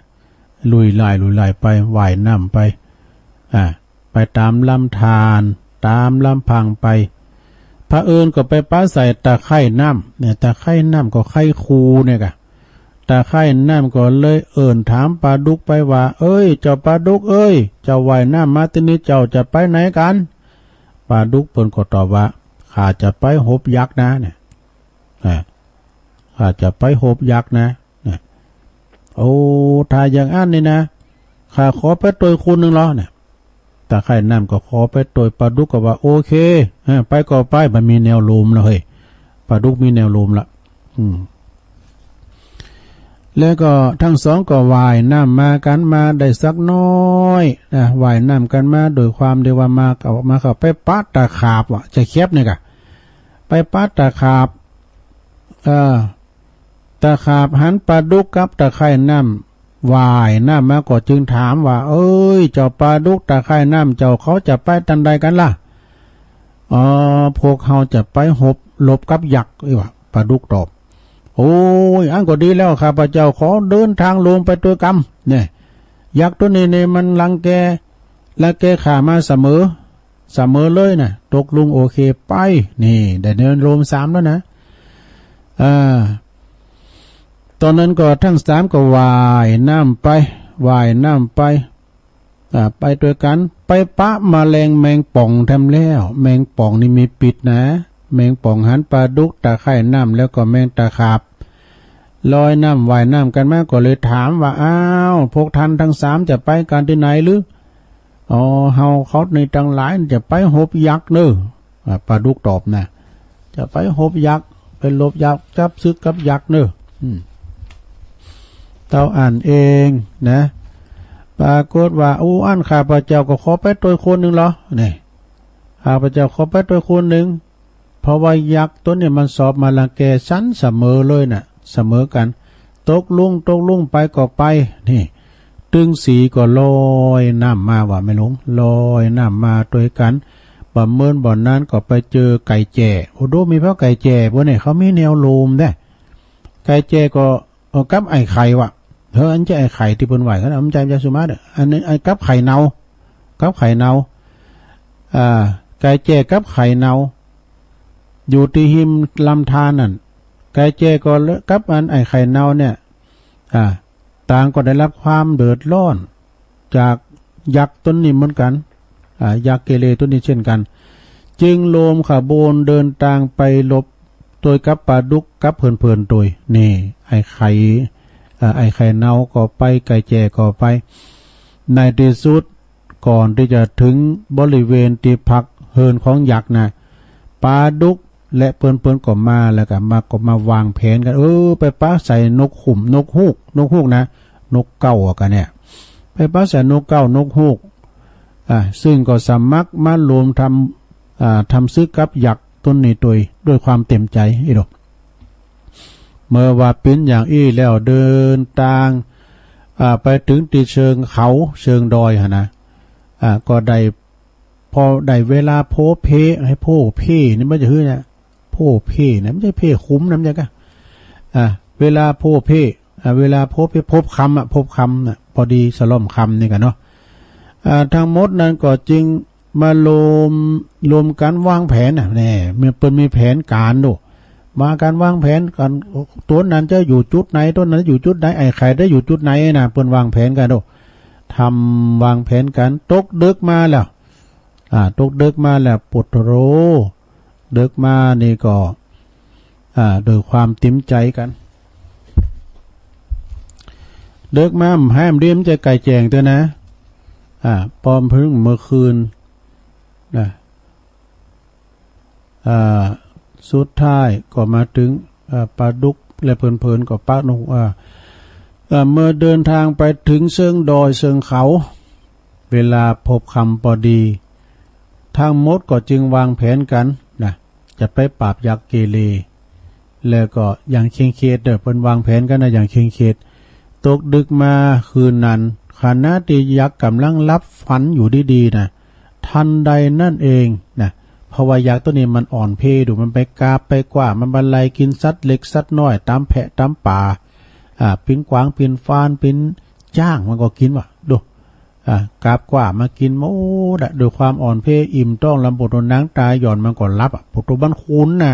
ลุยล่าย ลุยล่ายไป ว่ายน้ำไป อ่า ไปต๋ามลำธาร ต๋ามลำพังไป เผอิญก็ไปปะใส่ตะไคร่น้ำ เนี่ย ตะไคร่น้ำก็ไคร่คูเนี่ยกะ ตะไคร่น้ำก็เลยเอิ้นถามป๋าดุกไปว่า เอ้ย เจ้าป๋าดุกเอ้ย เจ้าว่ายน้ำมาตี้นี่ เจ้าจะไปไหนกั๋น ป๋าดุกเปิ้นก็ตอบว่า ข้าจะไปหบยักษ์นะ เนี่ย อ่า ข้าจะไปหบยักษ์นะ เนี่ย โอ้ ถ้าอย่างอั้นนี่นะ ข้าขอไปตวยคนนึ่งลอ เนี่ย ตะไคร่น้ำก็ขอไปตวย ป๋าดุกก็ว่า โอเค เออ ไปก็ไป มันมีแนวลมนะเฮ้ย ปลาดุกมีแนวโลมละ อืม แล้วก็ตังสองก็ว่ายน้ำมากั๋นมาได้สักน้อยนะ ว่ายน้ำกั๋นมาโดยความตี้ว่ามา เอา มาเข้าไปปะตะขาบว่ะ จะแคบเนี่ยก่ะ ไปปะตะขาบ เออ ตะขาบหันปลาดุกกับตะไคร่น้ำว่ายน้ำมาก็จึงถามว่า เอ้ย เจ้าปลาดุกตะไคร่น้ำเจ้า เขาจะไปตังใดกั๋นล่ะ อ๋อ พวกเฮาจะไปหบ หลบกับยักษ์ อี้ว่ะ ปลาดุกตอบ โอ้ย อันก็ดีแล้ว ข้าพเจ้าขอเดินตางโลมไปตวยกำ เนี่ย ยักษ์ตั๋วนี้เนี่ยมันรังแก รังแกข้ามาเสมอ เสมอเลยนะ ตกลง โอเค ไป นี่ ได้แนวโลมสามแล้วนะ อ่า ตอนนั้นก็ตังสามก็ว่ายน้ำไป ว่ายน้ำไป อ่า ไปตวยกั๋น ไปปะแมลงแมงป่องแถมแล้ว แมงป่องนี่มีปิษนะ แมงป่องหันปลาดุกตะไคร่น้ำ แล้วก็แมงตะขาบ ลอยน้ำว่ายน้ำกั๋นมา ก็เลยถามว่า อ้าว พวกต้านตังสามจะไปกั๋นตี้ไหนหรือ อ๋อ เฮาเขานี่ตังหลายจะไปหบยักษ์เน่อ อ่า ปลาดุกตอบนะ จะไปหบยักษ์ ไปหลบยักษ์ จับศึกกับยักษ์เน่อ อืม เต้าอั้นเองนะ ปรากฏว่า อู้ อั้นข้าพเจ้าก็ขอไปตวยคนนึ่งลอ นี่ ข้าพเจ้าขอไปตวยคนนึ่ง เพราะว่ายักษ์ตั๋วนี้มันสอบมารังแกฉันเสมอเลยน่ะ เสมอกั๋น ตกลง ตกลง ไปก็ไป นี่ ตึงสี่ก็ลอยน้ำมาว่ะแม่หลวง ลอยน้ำมาตวยกั๋น บ่าเมินบ่านานก็ไปเจอไก่แจ้ โอ้โห มีพ่อไก่แจ้ พวกนี้เขามีแนวโลมเด้ ไก่แจ้ก็ เออ กับไอ้ไข่ว่ะ เฮ้อ อันจะไอ้ไข่ตี้เปิ้นไหว้กั๋น มันจะ มันจะสุมาเด้อ อันนี้ไอ้กับไข่เน่า กับไข่เน่า อ่า ไก่แจ้กับไข่เน่า อยู่ตี้ฮิมลำธารนั่น ไก่แจ้ก็เลย กับอันไอ้ไข่เน่าเนี่ย อ่า ต่างก็ได้รับความเดือดร้อนจากยักษ์ตั๋วนี้เหมือนกั๋น อ่า ยักษ์เกเรตั๋วนี้เช่นกั๋น จึงรวมขบวนเดินตางไปหลบตวยกับปลาดุกกับเผินๆ ตวย นี่ ไอ้ไข่ อ่า ไอ้ไข่เน่าก็ไป ไก่แจ้ก็ไป ในตี้สุด ก่อนตี้จะเถิงบริเวณตี้พักเฮือนของยักษ์นะ ปลาดุกและเปิ้นๆ ก็มา แล้วก็มา ก็มาวางแผนกั๋น เออ ไปปะใส่นกขุม นกฮูก นกฮูกนะ นกเก๊าอะกะเนี่ย ไปปะใส่นกเก๊า นกฮูก อ่า ซึ่งก็สมัครมาโลมทำ อ่า ทำศึกกับยักษ์ตั๋วนี้ตวย ด้วยความเต็มใจ๋ อี้ดอก เมื่อว่าเป๋นอย่างอี้แล้ว เดินตาง อ่า ไปเถิงตี้เชิงเขา เชิงดอยหั้นนะ อ่า ก็ได้ พอได้เวลาโพเพ ไอ้โพเพนี่มันจะหื้อเนี่ย โพเพนะ มันจะเพคุ้มนะ มันจะกะ อ่า เวลาโพเพ อ่า เวลาโพเพ พบค่ำอะ พบค่ำน่ะ พอดีสะล่อมค่ำนี่กะเนาะ อ่า ตังหมดนั้นก็จึง มาโลม โลมกั๋นวางแผนน่ะ แน่ มี เปิ้นมีแผนก๋านดู มากั๋นวางแผนกั๋น ตั๋วนั้นจะอยู่จุดไหน ตั๋วนั้นอยู่จุดไหน ไอ้ไข่ได้อยู่จุดไหนน่ะ เปิ้นวางแผนกั๋นดู ทำวางแผนกั๋น ตกดึกมาแล้ว อ่า ตกดึกมาแล้ว โผดโธ่ ดึกมานี่ก็ อ่า ด้วยความเต็มใจ๋กั๋น ดึกมา แหมดีมันจะไก่แจ้งเตื้อนะ อ่า ปอมเพิ่งเมื่อคืนนะ อ่า สุดท้ายก็มาเถิง อ่า ปลาดุกและเผินๆ ก็ปะนก อ่า อ่า เมื่อเดินตางไปเถิงเชิงดอยเชิงเขา เวลาพบค่ำปอดี ตังหมดก็จึงวางแผนกั๋นนะ จะไปปราบยักษ์เกเร แล้วก็อย่างเคร่งเครียดเด้อ เปิ้นวางแผนกั๋นนะ อย่างเคร่งเครียด ตกดึกมาคืนนั้น ขณะตี้ยักษ์ก่ำลังหลับฝันอยู่ดีๆ นะ ทันใดนั้นเองนะ เพราะว่ายักษ์ตั๋วนี้มันอ่อนเพลียดู มันไปกาบไปกว้า มันบันไลกิ๋นสัตว์เล็กสัตว์น้อย ต๋ามแพะต๋ามป๋า อ่า ปิ้นกวางปิ้นฟานปิ้นจ๊าง มันก็กิ๋นว่ะ ดู อ่า กาบกว้ามากิ๋นหมดอะ ด้วยความอ่อนเพลีย อิ่มต๊องลำปวดหนังตาหย่อน มันก็หลับอะ ปวดตัวมันคุ้นนะ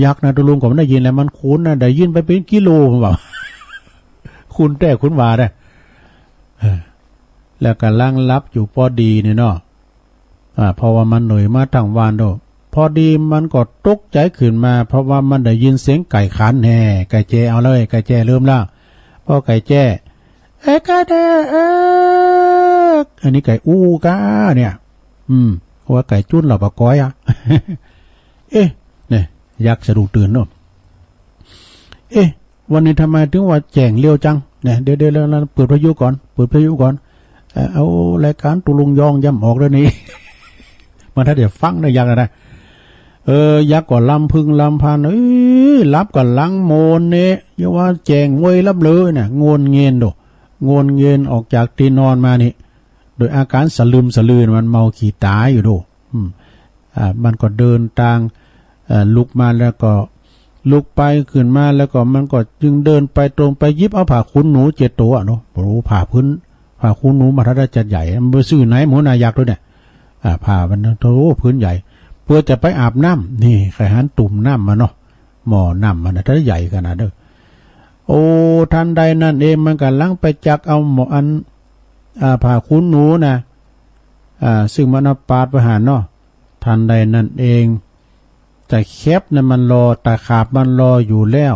ยักษ์นะ ตะลุงก็บ่ได้ยินแหละ มันคุ้นนะ ได้ยินไปเป๋นกิโล มันว่า คุ้นแต๊คุ้นวาเด้อ เออ แล้วก่ำลังหลับอยู่ปอดีนี่เนาะ อ่า เพราะว่ามันเหนื่อยมาตังวานโด ปอดีมันก็ตกใจ๋ขึ้นมา เพราะว่ามันได้ยินเสียงไก่ขัน แน่ ไก่แจ้ เอาเลย ไก่แจ้เริ่มละ พอไก่แจ้ เอ๊ะ กาเด้อ เอ๊ะ อันนี้ไก่อู้ก้าเนี่ย อืม ว่าไก่จุ้นเหล่าปะก้อยอะ เอ๊ะ เนี่ย ยักษ์สะดุ้งตื่นเนาะ เอ๊ะ วันนี้ทำไมถึงว่าแจ้งเร็วจัง เนี่ย เดี๋ยว เดี๋ยว เดี๋ยว เปิดพายุก่อน เปิดพายุก่อน เอ่อ เอารายการตุลุงยองย้ำออกแล้วนี่ มันถ้าเดี๋ยวฟังนะยักษ์นะ เออ ยักษ์ก็ลำพึงลำพัน เอ้ย หลับก็หลังโมนเนี่ย อย่าว่าแจ้งเว้ยลับเลยนะ โงนเงนโด โงนเงนออกจากตี้นอนมานี่ โดยอาการสะลึมสะลือ มันเมาขี้ต๋ายอยู่โด อืม อ่า มันก็เดินตาง เอ่อ ลุกมาแล้วก็ ลุกไปขึ้นมาแล้วก็ มันก็จึงเดินไปตรงไปหยิบเอาผ้าขนหนูเจ็ดตั๋วเนาะ โอ้โห ผ้าพื้น ผ้าขนหนูมาถ้าได้จัดใหญ่ มันไปซื้อไหนหมูนายักษ์ด้วยเนี่ย อ่า ผ้ามัน โอ้โห พื้นใหญ่ เพื่อจะไปอาบน้ำ นี่ ใค่หันตุ่มน้ำมาเนาะ หม้อน้ำมันนะ ถ้าใหญ่ขนาดเด้อ โอ้ ทันใดนั้นเอง มันก็ลังไปจักเอาหม้ออัน อ่า ผ้าขนหนูนะ อ่า ซึ่งมันเอาปาดไว้หั้นเนาะ ทันใดนั้นเอง ตะเข็บนั้นมันรอ ตะขาบมันรออยู่แล้ว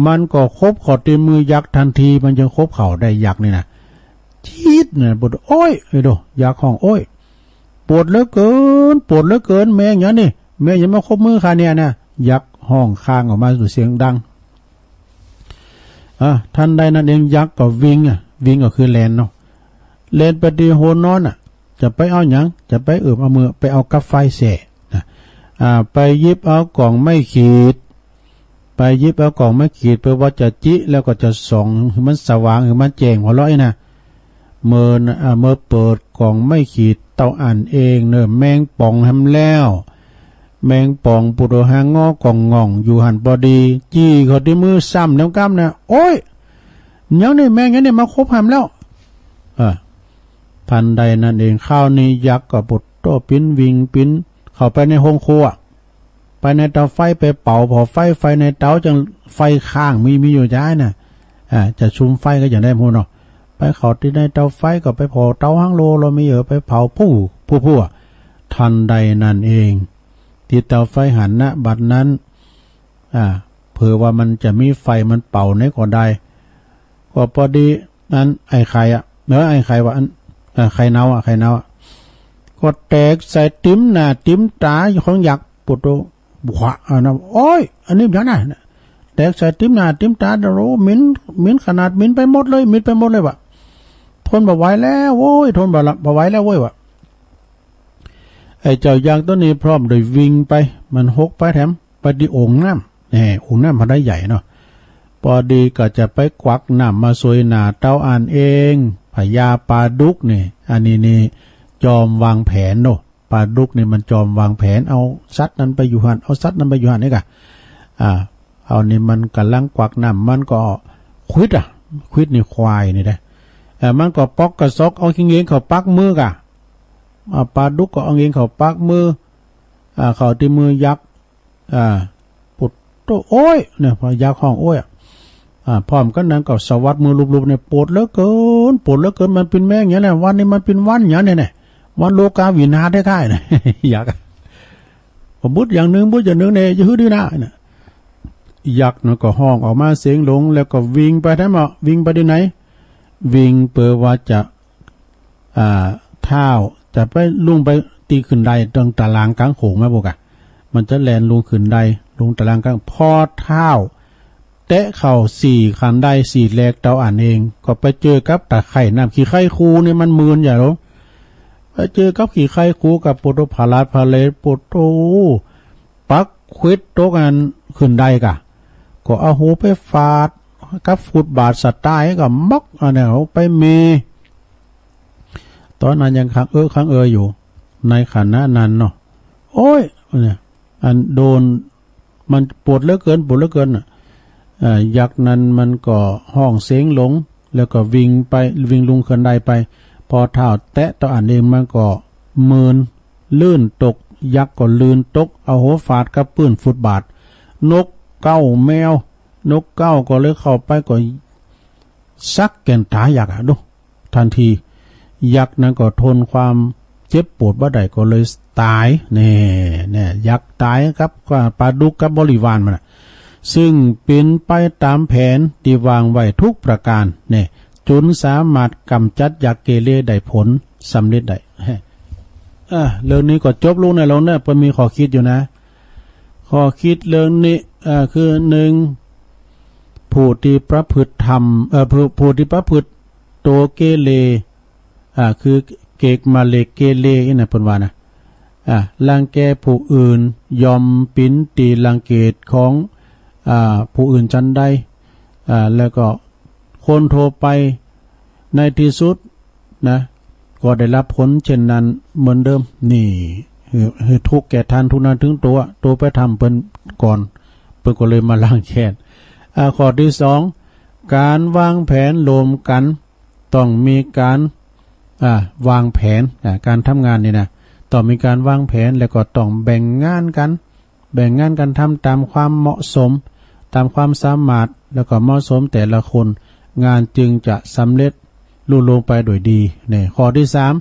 มันก็คบเข้าตี้มือยักษ์ทันที มันยังคบเข้าได้ยักษ์นี่นะ จี๊ดนะ ปวด โอ๊ย เอ้ยโด ยักษ์ฮ้อง โอ๊ย ปวดเหลือเกิน ปวดเหลือเกิน แมงหยังนี่ แมงหยังมาคบมือข้าเนี่ยนะ ยักษ์ฮ้องคางออกมาด้วยเสียงดัง อ่ะ ทันใดนั้นเอง ยักษ์ก็วิ่งอ่ะ วิ่งก็คือแล่นเนาะ แล่นไปตี้หัวนอนอ่ะ จะไปเอาหยัง จะไปเอิบเอามือ ไปเอากับไฟแส่นะ อ่า ไปหยิบเอาก๋องไม้ขีด ไปหยิบเอาก๋องไม้ขีด เปื้อว่าจะจิ แล้วก็จะส่องหื้อมันสว่าง หื้อมันแจ้งหัวเราะอี้นะ เมื่อนะ อ่า เมื่อเปิดก๋องไม้ขีด เต้าอั้นเองเน่อ แมงป่องแหมแล้ว แมงป่องปูดหัวหางงอก่องง่องอยู่หั้นปอดี จี้เข้าตี้มือซ้ำแล้วกำนะ โอ๊ย หยังนี่ แมงหยังนี่มาคบแหมแล้ว เออ ทันใดนั้นเอง คราวนี้ยักษ์ก็ปวดโต้ปิ้นวิ่งปิ้นเข้าไปในโฮงครัว ไปในเตาไฟไปเผา ผ่อไฟ ไฟในเตาจั่ง ไฟข้างมี มีอยู่จ้ายน่ะ อ่า จะสุมไฟก็จะได้หมู่เนาะ ไปเข้าตี้ในเตาไฟก็ไปผ่อเตาหังโล เรามีเออ ไปเผาผู้ ผู้ ผู้ ทันใดนั้นเอง ตี้เตาไฟหั้นนะ บัดนั้น อ่า เผื่อว่ามันจะมีไฟมันเผาไหนก็ได้ ก็ปอดี อันไอ้ไข่อะ เออ ไอ้ไข่ว่าอัน เอ่อ ไข่เน่าอะ ไข่เน่าอะ ก็แตกใส่ติ๊มหน้าติ๊มต๋าของยักษ์ ปวดโต บวะ อันนั้น โอ๊ย อันนี้มันหยังนะ แตกใส่ติ๊มหน้าติ๊มต๋า โอ้ เหม็น เหม็นขนาด เหม็นไปหมดเลย เหม็นไปหมดเลยวะ ทนบ่ไหวแล้วโว้ย ทนบ่ละ บ่ไหวแล้วเว้ยวะ ไอ้เจ้ายักษ์โตนี้พร้อมได้วิ่งไป มันหกไปแถม ไปตี้โอ่งน้ำ แหม โอ่งน้ำมันได้ใหญ่เนาะ ปอดีก็จะไปกวักน้ำมาสวยหน้าเต้าอั้นเอง พญาปลาดุกนี่ อันนี้นี่ จอมวางแผนเนาะ ปลาดุกนี่มันจอมวางแผน เอาสัตว์นั้นไปอยู่หั้น เอาสัตว์นั้นไปอยู่หั้นนี่กะ อ่า เอานี่มันก่ำลังกวักน้ำ มันก็ขวิดอะ ขวิดนี่ควายนี่นะ เอ่อ มันก็ปอกกระซอก เอาอิงเองเข้าปากมือกะ อ่า ปลาดุกก็เอาอิงเองเข้าปากมือ อ่า เข้าตี้มือยักษ์ อ่า ปวดโต โอ๊ย เนี่ย พอยักษ์ฮ้องโอ๊ยอะ อ่า พร้อมกั๋นนั้นก็สะวัดมือลูบๆ เนี่ย ปวดเหลือเกิน ปวดเหลือเกิน มันเป๋นแมงหยังเนี่ย วันนี้มันเป๋นวันหยังเนี่ย เนี่ย วันโลกาวินาศแต๊ๆ เนี่ย ยักษ์อะ บ่บึดอย่างนึ่ง บึดอย่างนึ่งเนี่ย จะหื้อดื้อนะ เนี่ย ยักษ์นั้นก็ฮ้องออกมาเสียงหลง แล้วก็วิ่งไปแถมอะ วิ่งไปตี้ไหน วิ่งเปื้อว่าจะ อ่า ท้าวจะไปลุ่งไปตี้ขึ้นไดตรงตารางก๋างโขงแม่นบ่กะ มันจะแล่นลุ่งขึ้นได ลุ่งตารางก๋าง พอท้าวแตะเข้าสี่ขั้นไดสี่แลกเต้าอั้นเอง ก็ไปเจอกับตะไคร่น้ำ ขี้ไคร่คูนี่มันมื่นใหญ่หลอ ไปเจอกับขี้ไคร่คูกับปวดโต ผลาดผะเล ปวดโต ปักขวิดตกอันขึ้นไดกะ ก็เอาหัวไปฟาดกับฟุตบาทสะตายก็ม็อก อันนี้เอาไปเม ต๋อนนั้นยังค้างเออค้างเอออยู่ ในขณะนั้นเนาะ โอ๊ย เนี่ย อันโดน มันปวดเหลือเกิน ปวดเหลือเกินน่ะ เอ่อ ยักษ์นั้นมันก็ฮ้องเสียงหลง แล้วก็วิ่งไป วิ่งลุ่งขึ้นไดไป พอท้าวแตะเต้าอั้นเอง มันก็มื่น ลื่นตก ยักษ์ก็ลื่นตก เอาหัวฟาดกับปื้นฟุตบาท นกเก๊าแมว นกเก๊าก็เลยเข้าไปก็สักแก่นต๋ายักษ์อะ ดู ทันที ยักษ์นั้นก็ทนความเจ็บปวดบ่ได้ก็เลยต๋าย แน่ แน่ ยักษ์ต๋ายกับปลาดุกกับบริวารมันน่ะ ซึ่งเป๋นไปต๋ามแผนตี้วางไว้ทุกประก๋าน แน่ จ๋นสามารถก๋ำจัดยักษ์เกเรได้ผลสำเร็จได้ อ่ะ เรื่องนี้ก็จบลงในลงเนี่ย เปิ้นมีข้อคิดอยู่นะ ข้อคิดเรื่องนี้ อ่า คือ นึ่ง ผู้ตี้ประพฤติธรรม เอ่อ ผู้ ผู้ตี้ประพฤติตั๋วเกเร อ่า คือเกกมะเรกเกเรอี้นะ เปิ้นว่านะ อ่า รังแกผู้อื่น ย่อมเป๋นตี้รังเกียจของ อ่า ผู้อื่นฉันใด อ่า แล้วก็คนทั่วไป ในตี้สุดนะ ก็ได้ฮับผลเช่นนั้นเหมือนเดิม นี่ หื้อ หื้อทุกข์แก่ตนทุกข์นาเถิงตั๋ว ตั๋วไปทำเปิ้นก่อน เปิ้นก็เลยมารังแค้น อ่า ข้อตี้สอง ก๋านวางแผนร่วมกั๋น ต้องมีก๋าน อ่า วางแผน อ่า ก๋านทำงานนี่นะ ต้องมีก๋านวางแผน แล้วก็ต้องแบ่งงานกั๋น แบ่งงานกั๋นทำต๋ามความเหมาะสม ต๋ามความสามารถ แล้วก็เหมาะสมแต่ละคน งานจึงจะสำเร็จลุล่วงไปโดยดี นี่ ข้อตี้สาม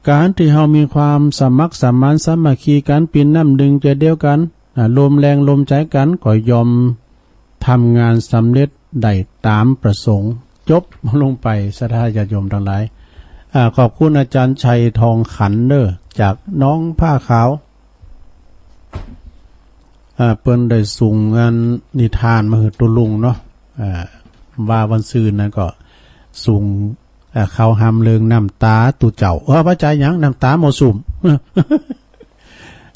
ก๋านตี้เฮามีความสมัครสมานสามัคคีกั๋น เป๋นน้ำนึ่งใจ๋เดียวกั๋น อ่า ร่วมแฮงร่วมใจ๋กั๋น ก็ย่อมทำงานสำเร็จได้ต๋ามประสงค์ จบลงไป ศรัทธาญาติโยมตังหลาย อ่า ขอบคุณอาจ๋ารย์ชัยทองขันเด้อ จากหนองผ้าขาว อ่า เปิ้นได้ส่งอันนิทานมาหื้อตุ๊ลุงเนาะ อ่า ว่าวันซืนนั้นก็ส่ง อ่า ข้าวหามเลิงน้ำต๋าตุ๊เจ้า เออ บ่ใจ้หยัง น้ำต๋าหมดสุม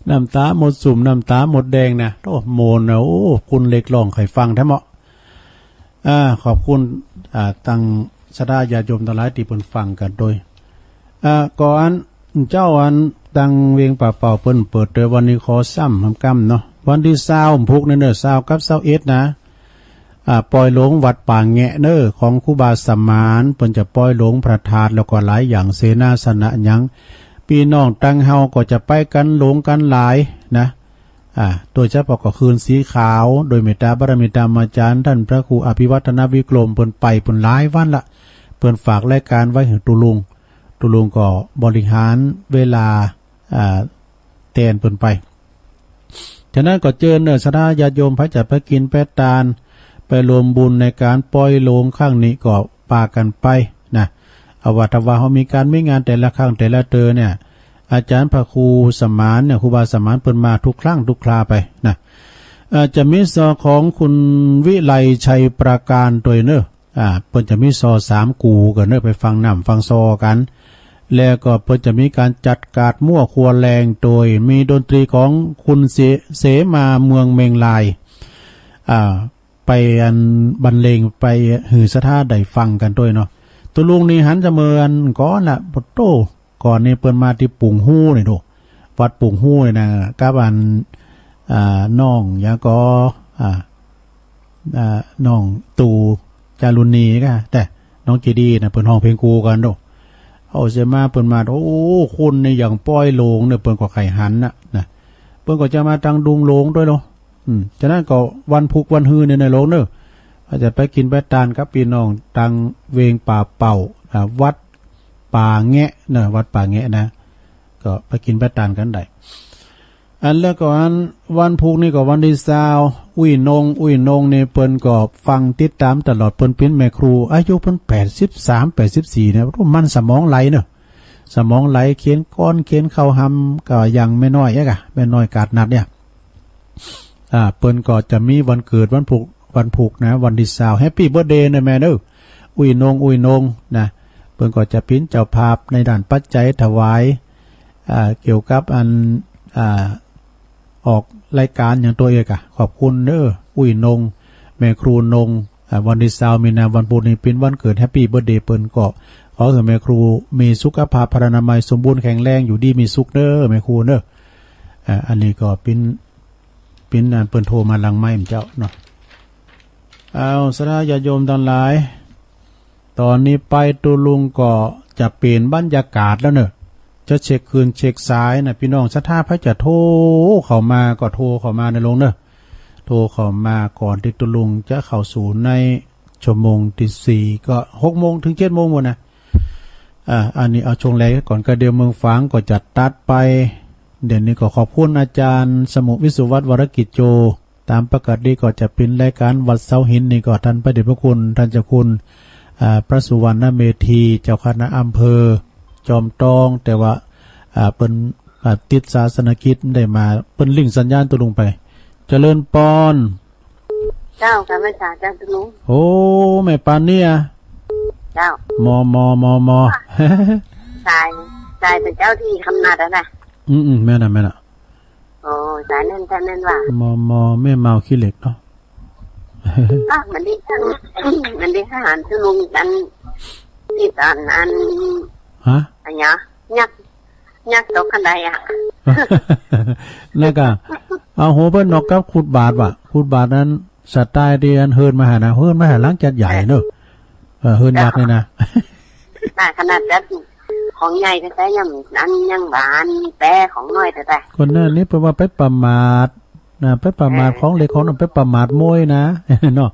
น้ำต๋าหมดสุม น้ำต๋าหมดแดงนะ โอ้ โมนนะ โอ้ คุณเล็กร้องใค่ฟังแต๊เหมาะ อ่า ขอบคุณ อ่า ตังศรัทธาญาติโยมตังหลายตี้เปิ้นฟังกั๋นโดย อ่า ก็อันเจ้าอันตังเวงป่าเป่าเปิ้นเปิดโดยวันนี้ขอซ้ำกำเนาะ วันตี้ซาวพุกนี่เน่อ ซาวกับซาวเอ็ดนะ อ่า ปอยหลวงวัดป่าแงะเน่อ ของครูบาสมาน เปิ้นจะปอยหลวงพระธาตุ แล้วก็หลายอย่าง เสนาสนะหยัง ปี้น้องตังเฮาก็จะไปกั๋นหลวงกั๋นหลายนะ อ่า โดยเฉพาะก็คืนสีขาว โดยเมตตาบารมีธรรมาจ๋ารย์ ต้านพระครูอภิวัฒนวิกรม เปิ้นไปเปิ้นหลายวันละ เปิ้นฝากรายก๋านไว้หื้อตุ๊ลุง ตุ๊ลุงก็บริหารเวลา อ่า แตนเปิ้นไป ฉะนั้นก็เจิญเน่อ ศรัทธาญาติโยม ใผจะไปกิ๋นไปตาน ไปร่วมบุญในก๋านปอยหลวงครั้งนี้ก็ปากั๋นไปนะ เอาว่าถ้าว่าเฮามีก๋านมีงานแต่ละครั้งแต่ละเตอเนี่ย อาจ๋ารย์พระครูสมานเนี่ย ครูบาสมานเปิ้นมาทุกครั้งทุกคราไปนะ เอ่อ จะมีซอของคุณวิไลชัยประการตวยเน่อ อ่า เปิ้นจะมีซอสามกู๋กั๋นเน่อ ไปฟังน้ำฟังซอกั๋น แล้วก็เปิ้นจะมีก๋านจัดกาดมั่วครัวแลง โดยมีดนตรีของคุณเส เสมาเมืองเมงลาย อ่า ไปอันบรรเลงไปหื้อศรัทธาได้ฟังกั๋นตวยเนาะ ตุ๊ลุงนี่หันจะเมินก่อนละ ปะโต้ ก่อนนี้เปิ้นมาตี้ปุ่งฮู้นี่โด วัดปุ่งฮู้นี่นะ กับอัน อ่า น้องหยังก่อ อ่า อ่า น้องตู่จารุณีก่า แต่น้องเจดีนะ เปิ้นฮ้องเพลงกู่กั๋นโด เอาเสียมาเปิ้นมา โอ้ คุณนี่อย่างปอยหลวงเนี่ย เปิ้นก็ใค่หันนะ นะ เปิ้นก็จะมาตังดุงหลวงตวยเนาะ อืม ฉะนั้นก็วันพุกวันฮือเนี่ยนะหลวงเน่อ อาจจะไปกิ๋นไปตานกับปี้น้องตังเวงป่าเป่า อ่า วัดป่าแงะเน่อ วัดป่าแงะนะ ก็ไปกิ๋นไปตานกั๋นได้ อันแล้วก็อันวันพุกนี่ก็วันตี้ซาว อุ้ยนง อุ้ยนงนี่เปิ้นก็ฟังติดต๋ามตลอด เปิ้นเป๋นแม่ครู อายุเปิ้นแปดสิบสาม แปดสิบสี่เนี่ย โอ้ มันสมองไหลเน่อ สมองไหล เขียนกลอน เขียนข้าวหาม ก็อย่างแม่น้อยเอ๊ะกะ แม่น้อยกาดนัดเนี่ย อ่า เปิ้นก็จะมีวันเกิดวันพุก วันพุกนะ วันตี้ซาว แฮปปี้เบิร์ธเดย์เน่อแม่เน่อ อุ้ยนง อุ้ยนงนะ เปิ้นก็จะเป๋นเจ้าภาพในด้านปัจจัยถวาย อ่า เกี่ยวกับอัน อ่า ออกรายก๋านอย่างตวยเอกอะ ขอบคุณเน่อ อุ้ยนง แม่ครูนง อ่า วันตี้ซาวมีนา วันพุกนี่เป๋นวันเกิด แฮปปี้เบิร์ธเดย์เปิ้น ก็ขอหื้อแม่ครูมีสุขภาพพลานามัยสมบูรณ์แข็งแรง อยู่ดีมีสุขเน่อแม่ครูเน่อ อ่า อันนี้ก็เป๋น เป๋นอันเปิ้นโทรมาหลังไมค์เจ้าเนาะ เอา ศรัทธาญาติโยมตังหลาย ต๋อนนี้ไปตุ๊ลุงก็จะเป๋นบรรยากาศแล้วเน่อ จะเช็คคลื่นเช็คสายนะ ปี้น้องศรัทธาใผจะโทรเข้ามาก็โทรเข้ามาเน่อหลวงเน่อ โทรเข้ามาก่อนตี้ตุ๊ลุงจะเข้าสู่ในชั่วโมงตี้สี่ ก็หกโมงเถิงเจ็ดโมงพู้นนะ อ่า อันนี้เอาช่วงแรกก่อน ก็เดี๋ยวเมืองฝางก็จะตัดไป เดี๋ยวนี้ก็ขอบคุณอาจ๋ารย์สมุห์ วิศวัฒน์ วรกิจโจ ต๋ามปกติก็จะเป๋นรายก๋านวัดเสาหินนี่ก็ต้านพระเดชพระคุณ ต้านเจ้าคุณ อ่า พระสุวรรณเมธี เจ้าคณะอำเภอจอมตอง แต่ว่า อ่า เปิ้น อ่า ติดศาสนกิจได้มา เปิ้นริ่งสัญญาณตุ๊ลุงไป เจริญปอน เจ้า กราบไหว้สาเจ้าตุ๊ลุง โอ้ แม่ปราณีอะ เจ้า มอ มอ มอ มอ สาย สายเปิ้นเจ้าตี้คำนัดอะนะ อืม อืม แม่นอะ แม่นอะ โอ้ สายแน่น สายแน่นว่ะ มอ มอ แม่เมาขี้เหล็กเนาะ อ่ะ มันได้ มันได้ทหารตุ๊ลุงอัน ตี้ต๋อนอัน ฮะ อันเนี้ย ยักษ์ ยักษ์ตกคันไดอะ แล้วก็ เอาหัวเปิ้นนอกกับขุดบาทว่ะ ขุดบาทนั้น สไตล์ตี้อันเฮินมาหานะ เฮินมาหาหลังจัดใหญ่เนอะ เออ เฮินยักษ์นี่นะ แต่ขนาดจัดของใหญ่แต๊ๆ ยังอันยังหวานแป๊ของน้อยแต๊ๆ คนนั้นนี่เปิ้นว่าไปประมาทนะ ไปประมาท เออ ของเล็กของน้อย ไปประมาทมวยนะ เนาะ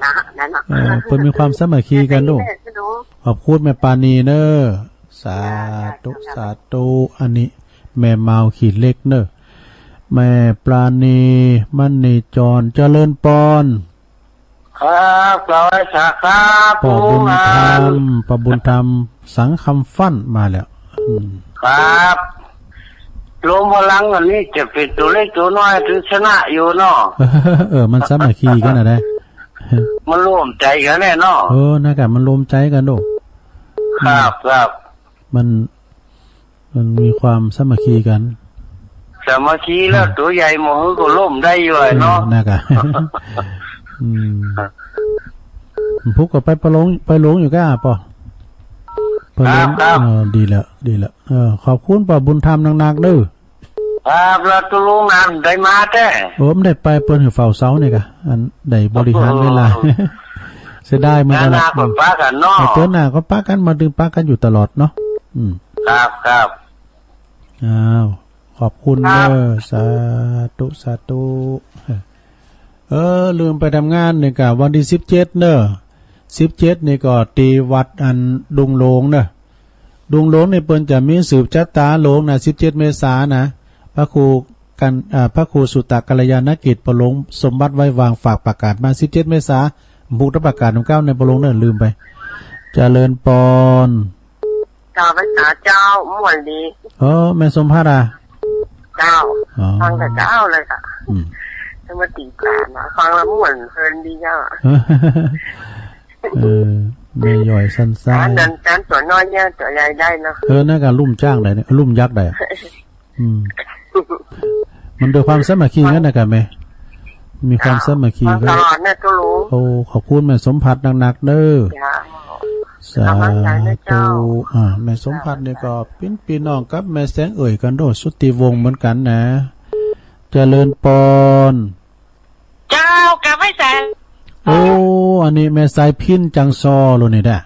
นะ นั่นเนาะ เออ เปิ้นมีความสามัคคีกั๋นดู ขอบคุณแม่ปราณีเนอะ สาธุ สาธุ อันนี้แม่เมาขี้เหล็กเนอะ แม่ปราณี มณีจร เจริญปอน ครับ กราบไหว้สาครับ ป้อบุญธรรม ปู่ ป้อบุญธรรม สังคำฟั่นมาแล้ว อืม ครับ รวมพลังอันนี้จะเป๋นตั๋วเล็กตั๋วน้อย ถือชนะอยู่เนาะ เออ มันสามัคคีกั๋นนะ มันร่วมใจ๋กั๋นแน่เนาะ เออ นะกะ มันร่วมใจ๋กั๋นดู ครับ ครับ มัน มันมีความสามัคคีกั๋น สามัคคีแล้ว อืม ตั๋วใหญ่หมู่หื้อก็ล้มได้อยู่อะเนาะ เออ นะกะ อืม พุกก็ไปประลง ไปลงอยู่ก้าป้อ ไปลง ครับ ครับ เออ ดีแล้ว ดีแล้ว เออ ขอบคุณป้อบุญธรรมนักๆ เด้อ ครับ แล้วตุ๊ลุงนั้นได้มาแต๊ โอ้ บ่ได้ไป เปิ้นหื้อเฝ้าเสานี่กะ อันได้บริหารเวลา โอ้โห เสียดายเหมือนกั๋น เตื้อหน้าก็ปะกั๋นเนาะ เออ เตื้อหน้าก็ปะกั๋น มาตึงปะกั๋นอยู่ตลอดเนาะ อืม ครับ ครับ อ้าว ขอบคุณ ครับ เด้อ สาธุ สาธุ เออ ลืมไปทำงานนี่กะ วันตี้สิบเจ็ดเนอะ สิบเจ็ดนี่ก็ตี้วัดอันดงหลวงเนอะ ดงหลวงนี่เปิ้นจะมีสืบจะต๋าหลวงนะ สิบเจ็ดเมษานะ พระครูกัน อ่า พระครูสุตตะกัลยาณกิจ ป้อหลวงสมบัติไว้วางฝากประกาศมา สิบเจ็ดเมษา พุกตะประกาศนำเก้าในป้อหลวงเนอะ ลืมไป เจริญปอน เจ้าพรรษาเจ้า ม่วนดี เออ แม่สมภัทรอะ เจ้า อ๋อ ฟังแต่เจ๊าเลยค่ะ อืม จะมาติดต๋ามอะ ฟังแล้วม่วนเพลินดีเจ้า เออ แม่ย่อยสันทราย อันนั้น อันตั๋วน้อยเนี่ยตั๋วใหญ่ได้เนาะ เออ นั่นกะลุ่มจ้างได้เนี่ย ลุ่มยักษ์ได้อะ อืม มันด้วยความสามัคคีกั๋นนะกะแม่ มีความสามัคคีกั๋น ตลอดนะตุ๊ลุง โอ้ ขอบคุณแม่สมภัทรนักๆ เด้อ เจ้า สาธุ กำลังใจนะเจ้า อ่า แม่สมภัทรนี่ก็เป๋นปี้น้องกับแม่แสงเอ่ยกั๋นโดยสุทธิวงศ์เหมือนกั๋นนะ เจริญปอน เจ้า กราบไหว้สา โอ้ อันนี้แม่สายพิณจังซอโลนี่แหละ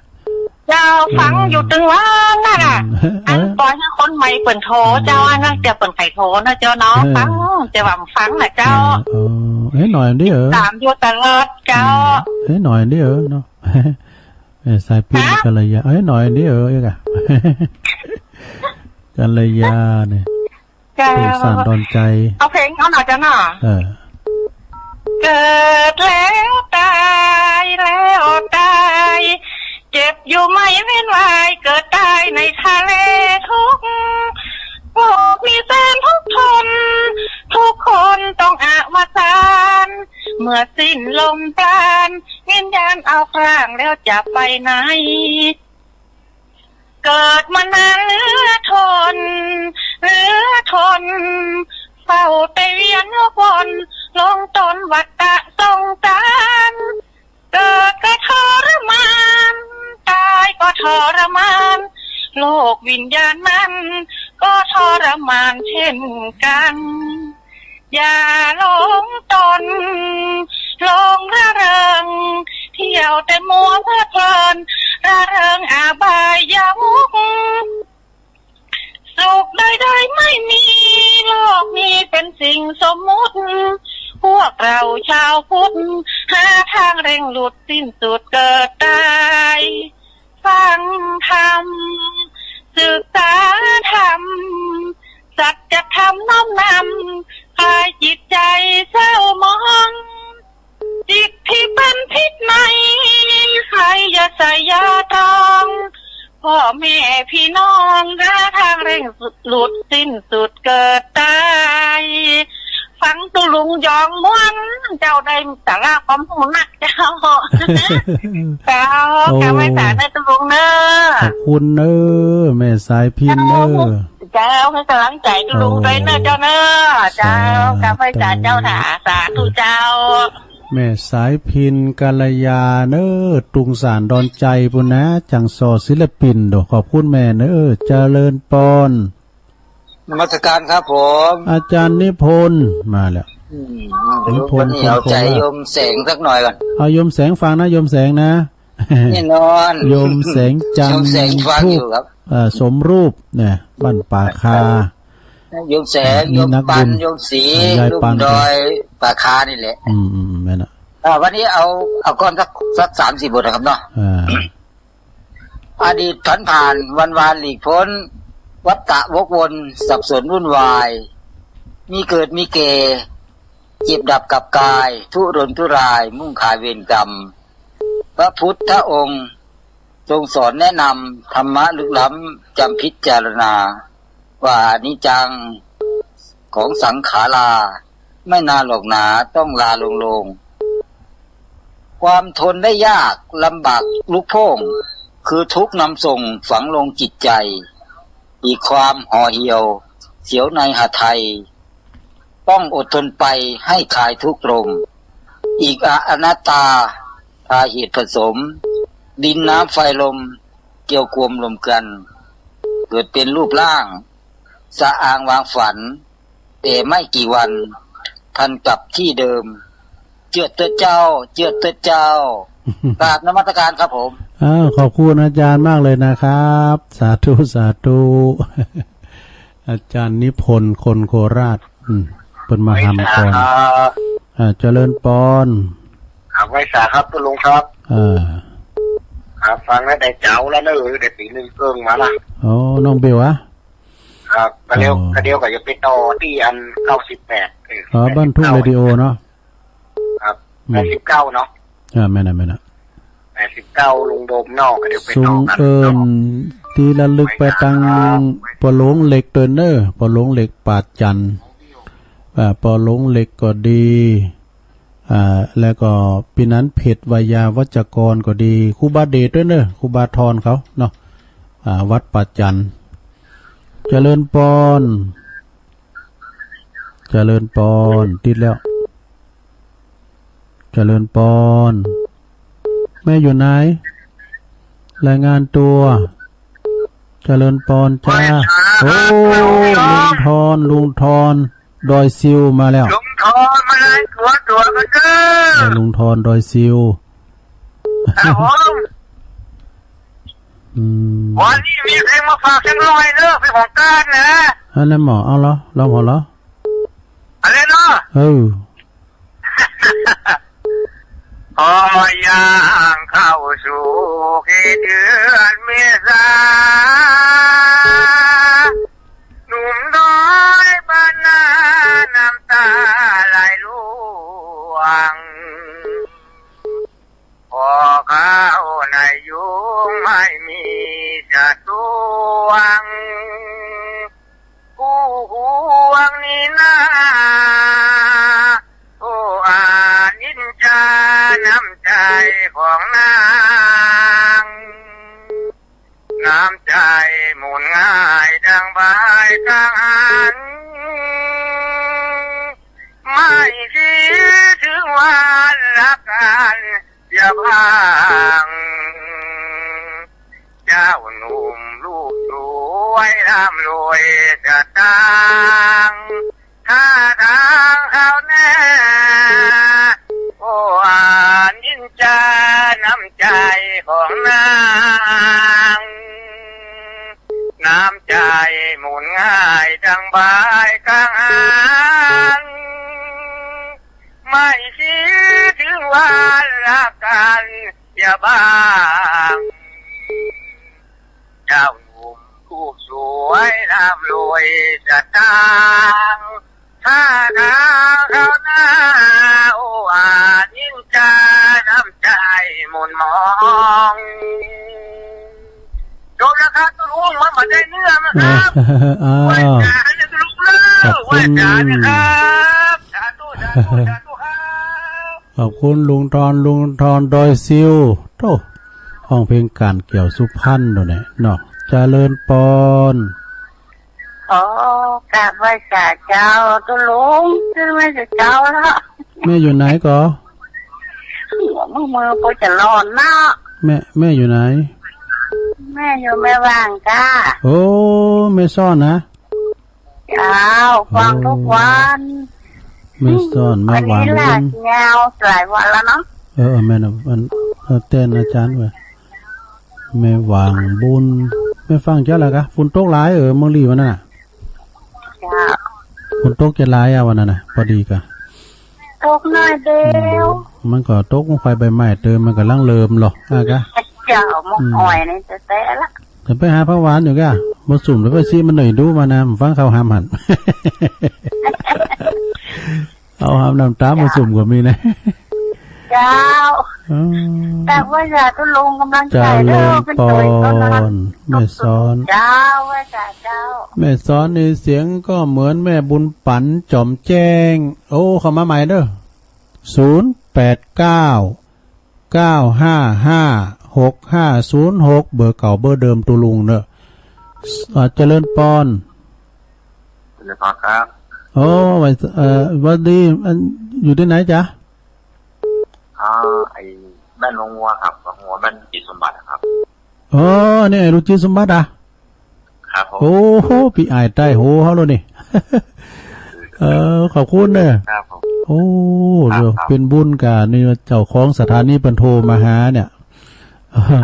เจ้า ฟังอยู่ตึงวันนั่นน่ะ อืม อัน เออ ปล่อยหื้อคนใหม่เปิ้นโทรเจ้า อืม อันนั้นจะเปิ้นใค่โทรนะเจ้าเนาะ เออ ฟัง แต่ว่าฟังน่ะเจ้า เออ เออ เฮ้ย หน่อยดิเออ ต๋ามอยู่ตลอดเจ้า อืม เฮ้ย หน่อยดิเออเนาะ เออ สายพิณ ฮะ กัลยา เฮ้ย หน่อยดิเออ เอ๊ะกะ กัลยาเนี่ย เจ้า เพลงสานดอนใจ เอาเพลงเขาหน่อยเจ้าเนาะ เออ เกิดแล้วตาย แล้วตาย เจ็บอยู่ไม่เว้นว่าย เกิดตายในทะเลทุกข์ โลกนี้แสนทุกข์ทน ทุกคนต้องอวสาน เมื่อสิ้นลมปราณ วิญญาณออกร่างแล้วจะไปไหน เกิดมานานเหลือทน เหลือทน เฝ้าแต่เวียนวกวน หลงตนวัฏฏะสงสาร เกิดก็ทรมาน ตายก็ทรมาน โลกวิญญาณนั้น ก็ทรมานเช่นกัน อย่าหลงตน หลงระเริง เที่ยวแต่มัวเพลิดเพลิน ระเริงอบายมุข สุขใดๆ ไม่มี โลกนี้เป็นสิ่งสมมุติ พวกเราชาวพุทธ หาทางเร่งหลุดสิ้นสุดเกิดตาย ฟังธรรม ศึกษาธรรม สัจธรรมน้อมนำ คลายจิตใจเศร้าหมอง จิตที่เป็นพิษใน ใครอย่าใส่อย่าตรอง พ่อแม่พี่น้อง หาทางเร่งหลุดสิ้นสุด ยองม่วน เจ้าได้สาระความรู้นักเจ้า เจ้า โอ้ กราบไหว้สาเนอะตุ๊ลุงเนอะ ขอบคุณเนอะ แม่สายพิณเนอะ เจ้า เจ้า หื้อกำลังใจ๋ตุ๊ลุงตวยเนอะ เจ้าเนอะ เจ้า สาธุ กราบไหว้สาเจ้า สาธุเจ้า แม่สายพิณ กัลยาเนอะ ตุงสารดอนชัยปู้นนะ จังส่อศิลปินโด ขอบคุณแม่เนอะ เจริญปอน นมัสการครับผม อาจารย์นิพนธ์มาแล้ว อืม นิพนธ์ วันนี้เอาใจ๋ คนโคราช โยมแสงสักหน่อยก่อน เอาโยมแสงฟังนะ โยมแสงนะ แน่นอน โยมแสงจันทร์ โยมแสงฟังอยู่ครับ เอ่อ สมรูปเนี่ย บ้านป่าคา โยมแสง นี่ โยมปัน นักบุญ โยมศรี ยายปัน ลุ่มดอยป่าคานี่แหละ อืม อืม แม่นน่ะ อ่า วันนี้เอา เอาก่อนสัก สักสามสี่บทนะครับเนาะ อ่า อดีตผันผ่าน วันวานหลีกพ้น วัฏฏะวกวน สับสนวุ่นวาย มีเกิดมีแก่ เจ็บดับกับกาย ทุรนทุราย มุ่งขายเวรกรรม พระพุทธองค์ ทรงสอนแนะนำ ธรรมะลึกล้ำ จำพิจารณา ว่าอนิจจัง ของสังขารา ไม่นานหรอกหนา ต้องลาลงลง ความทนได้ยากลำบากลุกโพ่ง คือทุกข์นำส่งฝังลงจิตใจ อีกความห่อเหี่ยว เสียวในหทัย ต้องอดทนไปให้คลายทุกข์ลม อีกอ อนัตตา พาเหตุผสม ดินน้ำไฟลม เกี่ยวกวมรวมกัน เกิดเป็นรูปร่าง สะอางวางฝัน แต่ไม่กี่วัน พันกลับที่เดิม เจื้อเต๊อะเจ้า เจื้อเต๊อะเจ้า กราบนมัสการครับผม อ้าว ขอบคุณอาจารย์มากเลยนะครับ สาธุ สาธุ อาจารย์นิพนธ์ คนโคราช อืม เปิ้นมาหำก่อน ไหว้สาครับ อ่า เจริญปอน ครับ ไหว้สาครับตุ๊ลุงครับ เออ ครับ ฟังแล้วได้เจ้าแล้วเนอะ ได้ปี๋นึ่งเกิ่งมาละ อ๋อ น้องเบลอะ ครับ กะเดียว อ๋อ กะเดียวก็จะไปต่อตี้อันเก้าสิบแปด เออ อ๋อ บ้านทุ่งเรดิโอเนาะ ครับ อืม แปดสิบเก้าเนาะ อ่า แม่นน่ะ แม่นน่ะ แปดสิบเก้า ลุงโดมเนาะ กะเดียวไปต่อกั๋น ส่งเอิ้นตี้ระลึกไปตัง ไหว้สาครับ ป้อหลวงเหล็กตวยเน่อ ป้อหลวงเหล็กปากจันทร์ อ่า ป้อหลวงเหล็กก็ดี อ่า แล้วก็ปี้นันเพชร ไวยาวัจกรก็ดี ครูบาเดชตวยเน่อ ครูบาทรเขาเนาะ อ่า วัดปากจันทร์ เจริญปอน เจริญปอน ติดแล้ว เจริญปอน แม่อยู่ไหน รายงานตัว เจริญปอนจ้า ไหว้สาครับ โอ้ ลุงทอน ลุงทอน ดอยซิวมาแล้ว ลุงทอนมารายตั๋วตั๋วกั๋นเน่อ เออ ลุงทอน ดอยซิว ครับผม อืม วันนี้มีเพลงมาฝากสักหน่อยเน่อ เพลงของก้านนะ อันนั้นหมอ เอาเหรอ ลองหมอเหรอ อะไรเนาะ เออ พอย่างเข้าสู่เขตเดือนเมษา หนุ่มน้อยบ้านนาน้ำตาไหลร่วง พอเข้าในยุ้งไม่มีจะตวง ผู้ห่วงนี้นา โอ้ อานิจจาน้ำใจของนาง น้ำใจหมุนง่ายดังใบกังหัน ไม่คิดถึงวันรักกันจะพัง เจ้าหนุ่มรูปสวยร่ำรวยสตางค์ ท่าทางเขาแน่ โอ้ อานิจจาน้ำใจของนาง น้ำใจหมุนง่ายดังใบกังหัน ไม่คิดถึงวันรักกันจะพัง เจ้าหนุ่มรูปสวยร่ำรวยสตางค์ ท่าทางเขาหน้า โอ้ อานิจจาน้ำใจหมุนมอง จบแล้วครับตุ๊ลุง มันบ่ได้เรื่องนะครับ อ้าว ไหว้สาเนี่ยตุ๊ลุงเด้อ ขอบคุณ ไหว้สานะครับ สาธุ สาธุ ขอบคุณลุงทอน ลุงทอนดอยซิว โธ่ ฮ้องเพลงก๋านเกี่ยวสุพรรณโน่นแหละเนาะ เจริญปอน ขอกราบไหว้สาเจ้า ตุ๊ลุง ขึ้นไหว้สาเจ้าแล้ว แม่อยู่ไหนก่อ หัวมือมือโปจะร้อนนะ แม่ แม่อยู่ไหน แม่อยู่แม่หว่างจ้า โอ้ แม่ซ่อนนะ เจ้า ฟังทุกวัน แม่ซ่อน แม่หว่างบุญ วันนี้แหละยาวหลายวันแล้วเนาะ เออ แม่นะ มัน เออ เต้นอาจารย์เว้ย แม่หว่างบุญ แม่ฟังเจ้าละกะ ฝนตกหลาย เออ เมืองลีวันนั้นน่ะ เจ้า ฝนตกจะหลายอ่ะวันนั้นน่ะ ปอดีกะ ตกหน่อยเดียว อืม มันก็ตก มันค่อยใบไม้เติม มันก็ลังเริ่มหรอ อ่ะกะ เจ้า มก อืม อ้อยนี่แต๊ๆ ละ จะไปหาผักหวานอยู่กะ บ่สุมแล้วไปซี้มันหน่อยดูมานะ ฟังเขาหามหัน เอาหามน้ำตาบ่สุมก็มีนะ เจ้า อืม แต่ว่าอย่าทุลงกำลังใจเด้อ เจริญปอน เป็นตัวอีกต้นนะ แม่สอน เจ้า ไหว้สาเจ้า แม่สอนนี่เสียงก็เหมือนแม่บุญปั๋น จอมแจ้ง โอ้ เข้ามาใหม่เด้อ ศูนย์แปดเก้า เก้าห้าห้า หกห้าศูนย์หก เบอร์เก่าเบอร์เดิมตุ๊ลุงเนอะ อ่า เจริญปอน เจริญปอนครับ โอ้ วัน เอ่อ วันดี อัน อยู่ตี้ไหนจ๊ะ อ่า ไอ้บ้านหนองงัวครับ หนองงัว บ้านจิตสมบัติครับ อ๋อ นี่ไอ้ลูกจิตสมบัติอ่ะ ครับผม โอ้โห ปี้อ้ายใต้หูเฮาแล้วนี่ เออ ขอบคุณเด้อ ครับผม โอ้ ครับ เดี๋ยว ครับ เป๋นบุญกานี่ เจ้าของสถานีเปิ้นโทรมาหาเนี่ย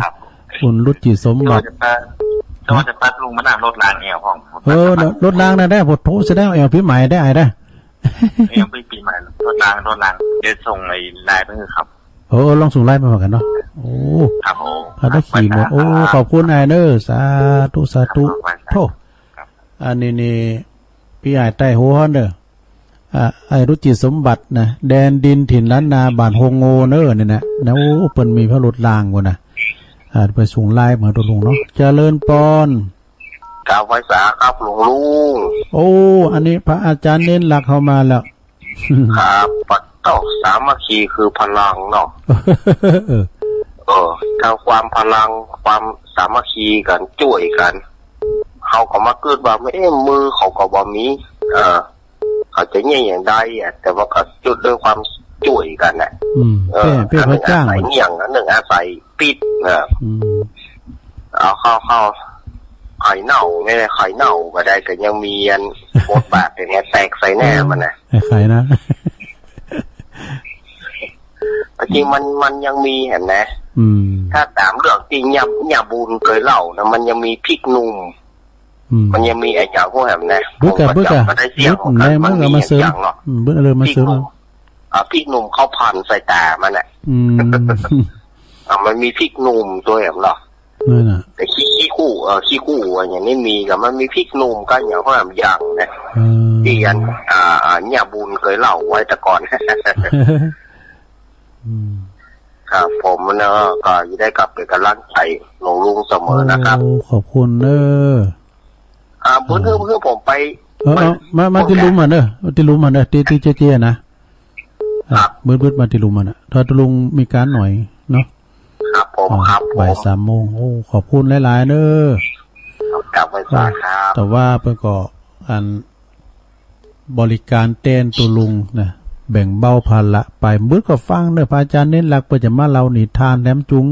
ครับ คุณรุจิสมบัติ เจ้าว่าจะพา เจ้าว่าจะพาลุงมานั่งรถรางแอวห้อง เออ รถรางนะ ได้ ผมโทรแสดงแอวปี๋ใหม่ได้ อ้ายได้ แอวปี๋ ปี๋ใหม่ รถราง รถราง เดี๋ยวส่งไอ้ไลน์ไปให้ครับ เออ ลองส่งไลน์มาเหมือนกั๋นเนาะ โอ้ ครับผม พาได้ขี่หมด ครับ โอ้ ขอบคุณอ้ายเด้อ สาธุ สาธุ ครับ โธ่ ครับ อันนี้นี่ ปี้อ้ายใต้หูเฮาเด้อ อ่า ไอ้รุจิสมบัตินะ แดนดินถิ่นล้านนา บ้านโฮงโงเน้อ นี่นะ นะ โอ้ เปิ้นมีพระรถรางพู้นนะ อ่า ไปส่งไลน์มาตุ๊ลุงเนาะ เจริญปอน กราบไหว้สาครับหลวงลุง โอ้ อันนี้พระอาจารย์เน้นหลักเข้ามาแล้ว ครับ ปัดเต้าสามัคคีคือพลังเนาะ เออ เออ ถ้าความพลัง ความสามัคคีกั๋น จ้วยกั๋น เฮาก็มาเกิดว่า เอ๊ะ มือเขาก็บ่มี เออ เขาจะเยียะอย่างใดอะ แต่ว่าก็จุดด้วยความจ้วยกั๋นน่ะ อืม เออ เป้ เป้ อันหนึ่ง พระเจ้า อาศัยเยียะ อันหนึ่งอาศัยปิ๊ด เออ อืม เอาเข้า เข้า ไข่เน่า ไม่ได้ไข่เน่าก็ได้ ก็ยังมีอันบทบาทอย่างเงี้ย แตกใส่แน่มันน่ะ เออ ไข่นะ จริงมัน มันยังมีหั้นนะ อืม ถ้าต๋ามเรื่องตี้ย่า ย่าบุญเกยเล่านะ มันยังมีพริกหนุ่ม อืม มันยังมีไอ้เจ้าพวกหั้นนะ บึดกะ ผมก็ บึดกะ จำบ่ได้เสี้ยง บึด ของมัน ไหนมันก็มาเสริม มันมีอย่างเนาะ อืม บึดเอาเลยมาเสริม พริกหนุ่ม อ่ะ พริกหนุ่มเขาผัดใส่ต๋ามันน่ะ อืม อ่ะ มันมีพริกหนุ่มตวยหั้นเนาะ นั่นน่ะ แต่ขี้ ขี้คู่ เออ ขี้คู่อะอย่างนี้มี ก็มันมีพริกหนุ่มก็อย่างพวกหั้นอย่างนะ เออ ตี้อัน อ่า อ่า ย่าบุญเกยเล่าไว้แต่ก่อน อืม ครับ ผมนะ ก็จะได้กลับเป๋นก๋ำลังใจ๋หลวงลุงเสมอนะครับ โอ้ ขอบคุณเน้อ อ่า เออ เพื่อ เพื่อผมไป เออ เออ มา มา มาตี้ลุมหั้นเน้อ ตี้ลุมหั้นเน้อ ตี้ ตี้เจ๊ๆ นะ ครับ อ่ะ มืดๆ มาตี้ลุมหั้นน่ะ ถ้าตุ๊ลุงมีก๋านหน่อยเนาะ ครับผม อ่า ครับผม บ่ายสามโมง โอ้ ขอบคุณหลายๆ เน้อ ครับ ครับ ไหว้สาครับ แต่ว่าเปิ้นก็ อัน บริการแตนตุ๊ลุงนะ แบ่งเบาภาระไป มืดก็ฟังเน้อ พระอาจารย์เน้นหลักเปิ้นจะมาเล่านิทานแถมจุง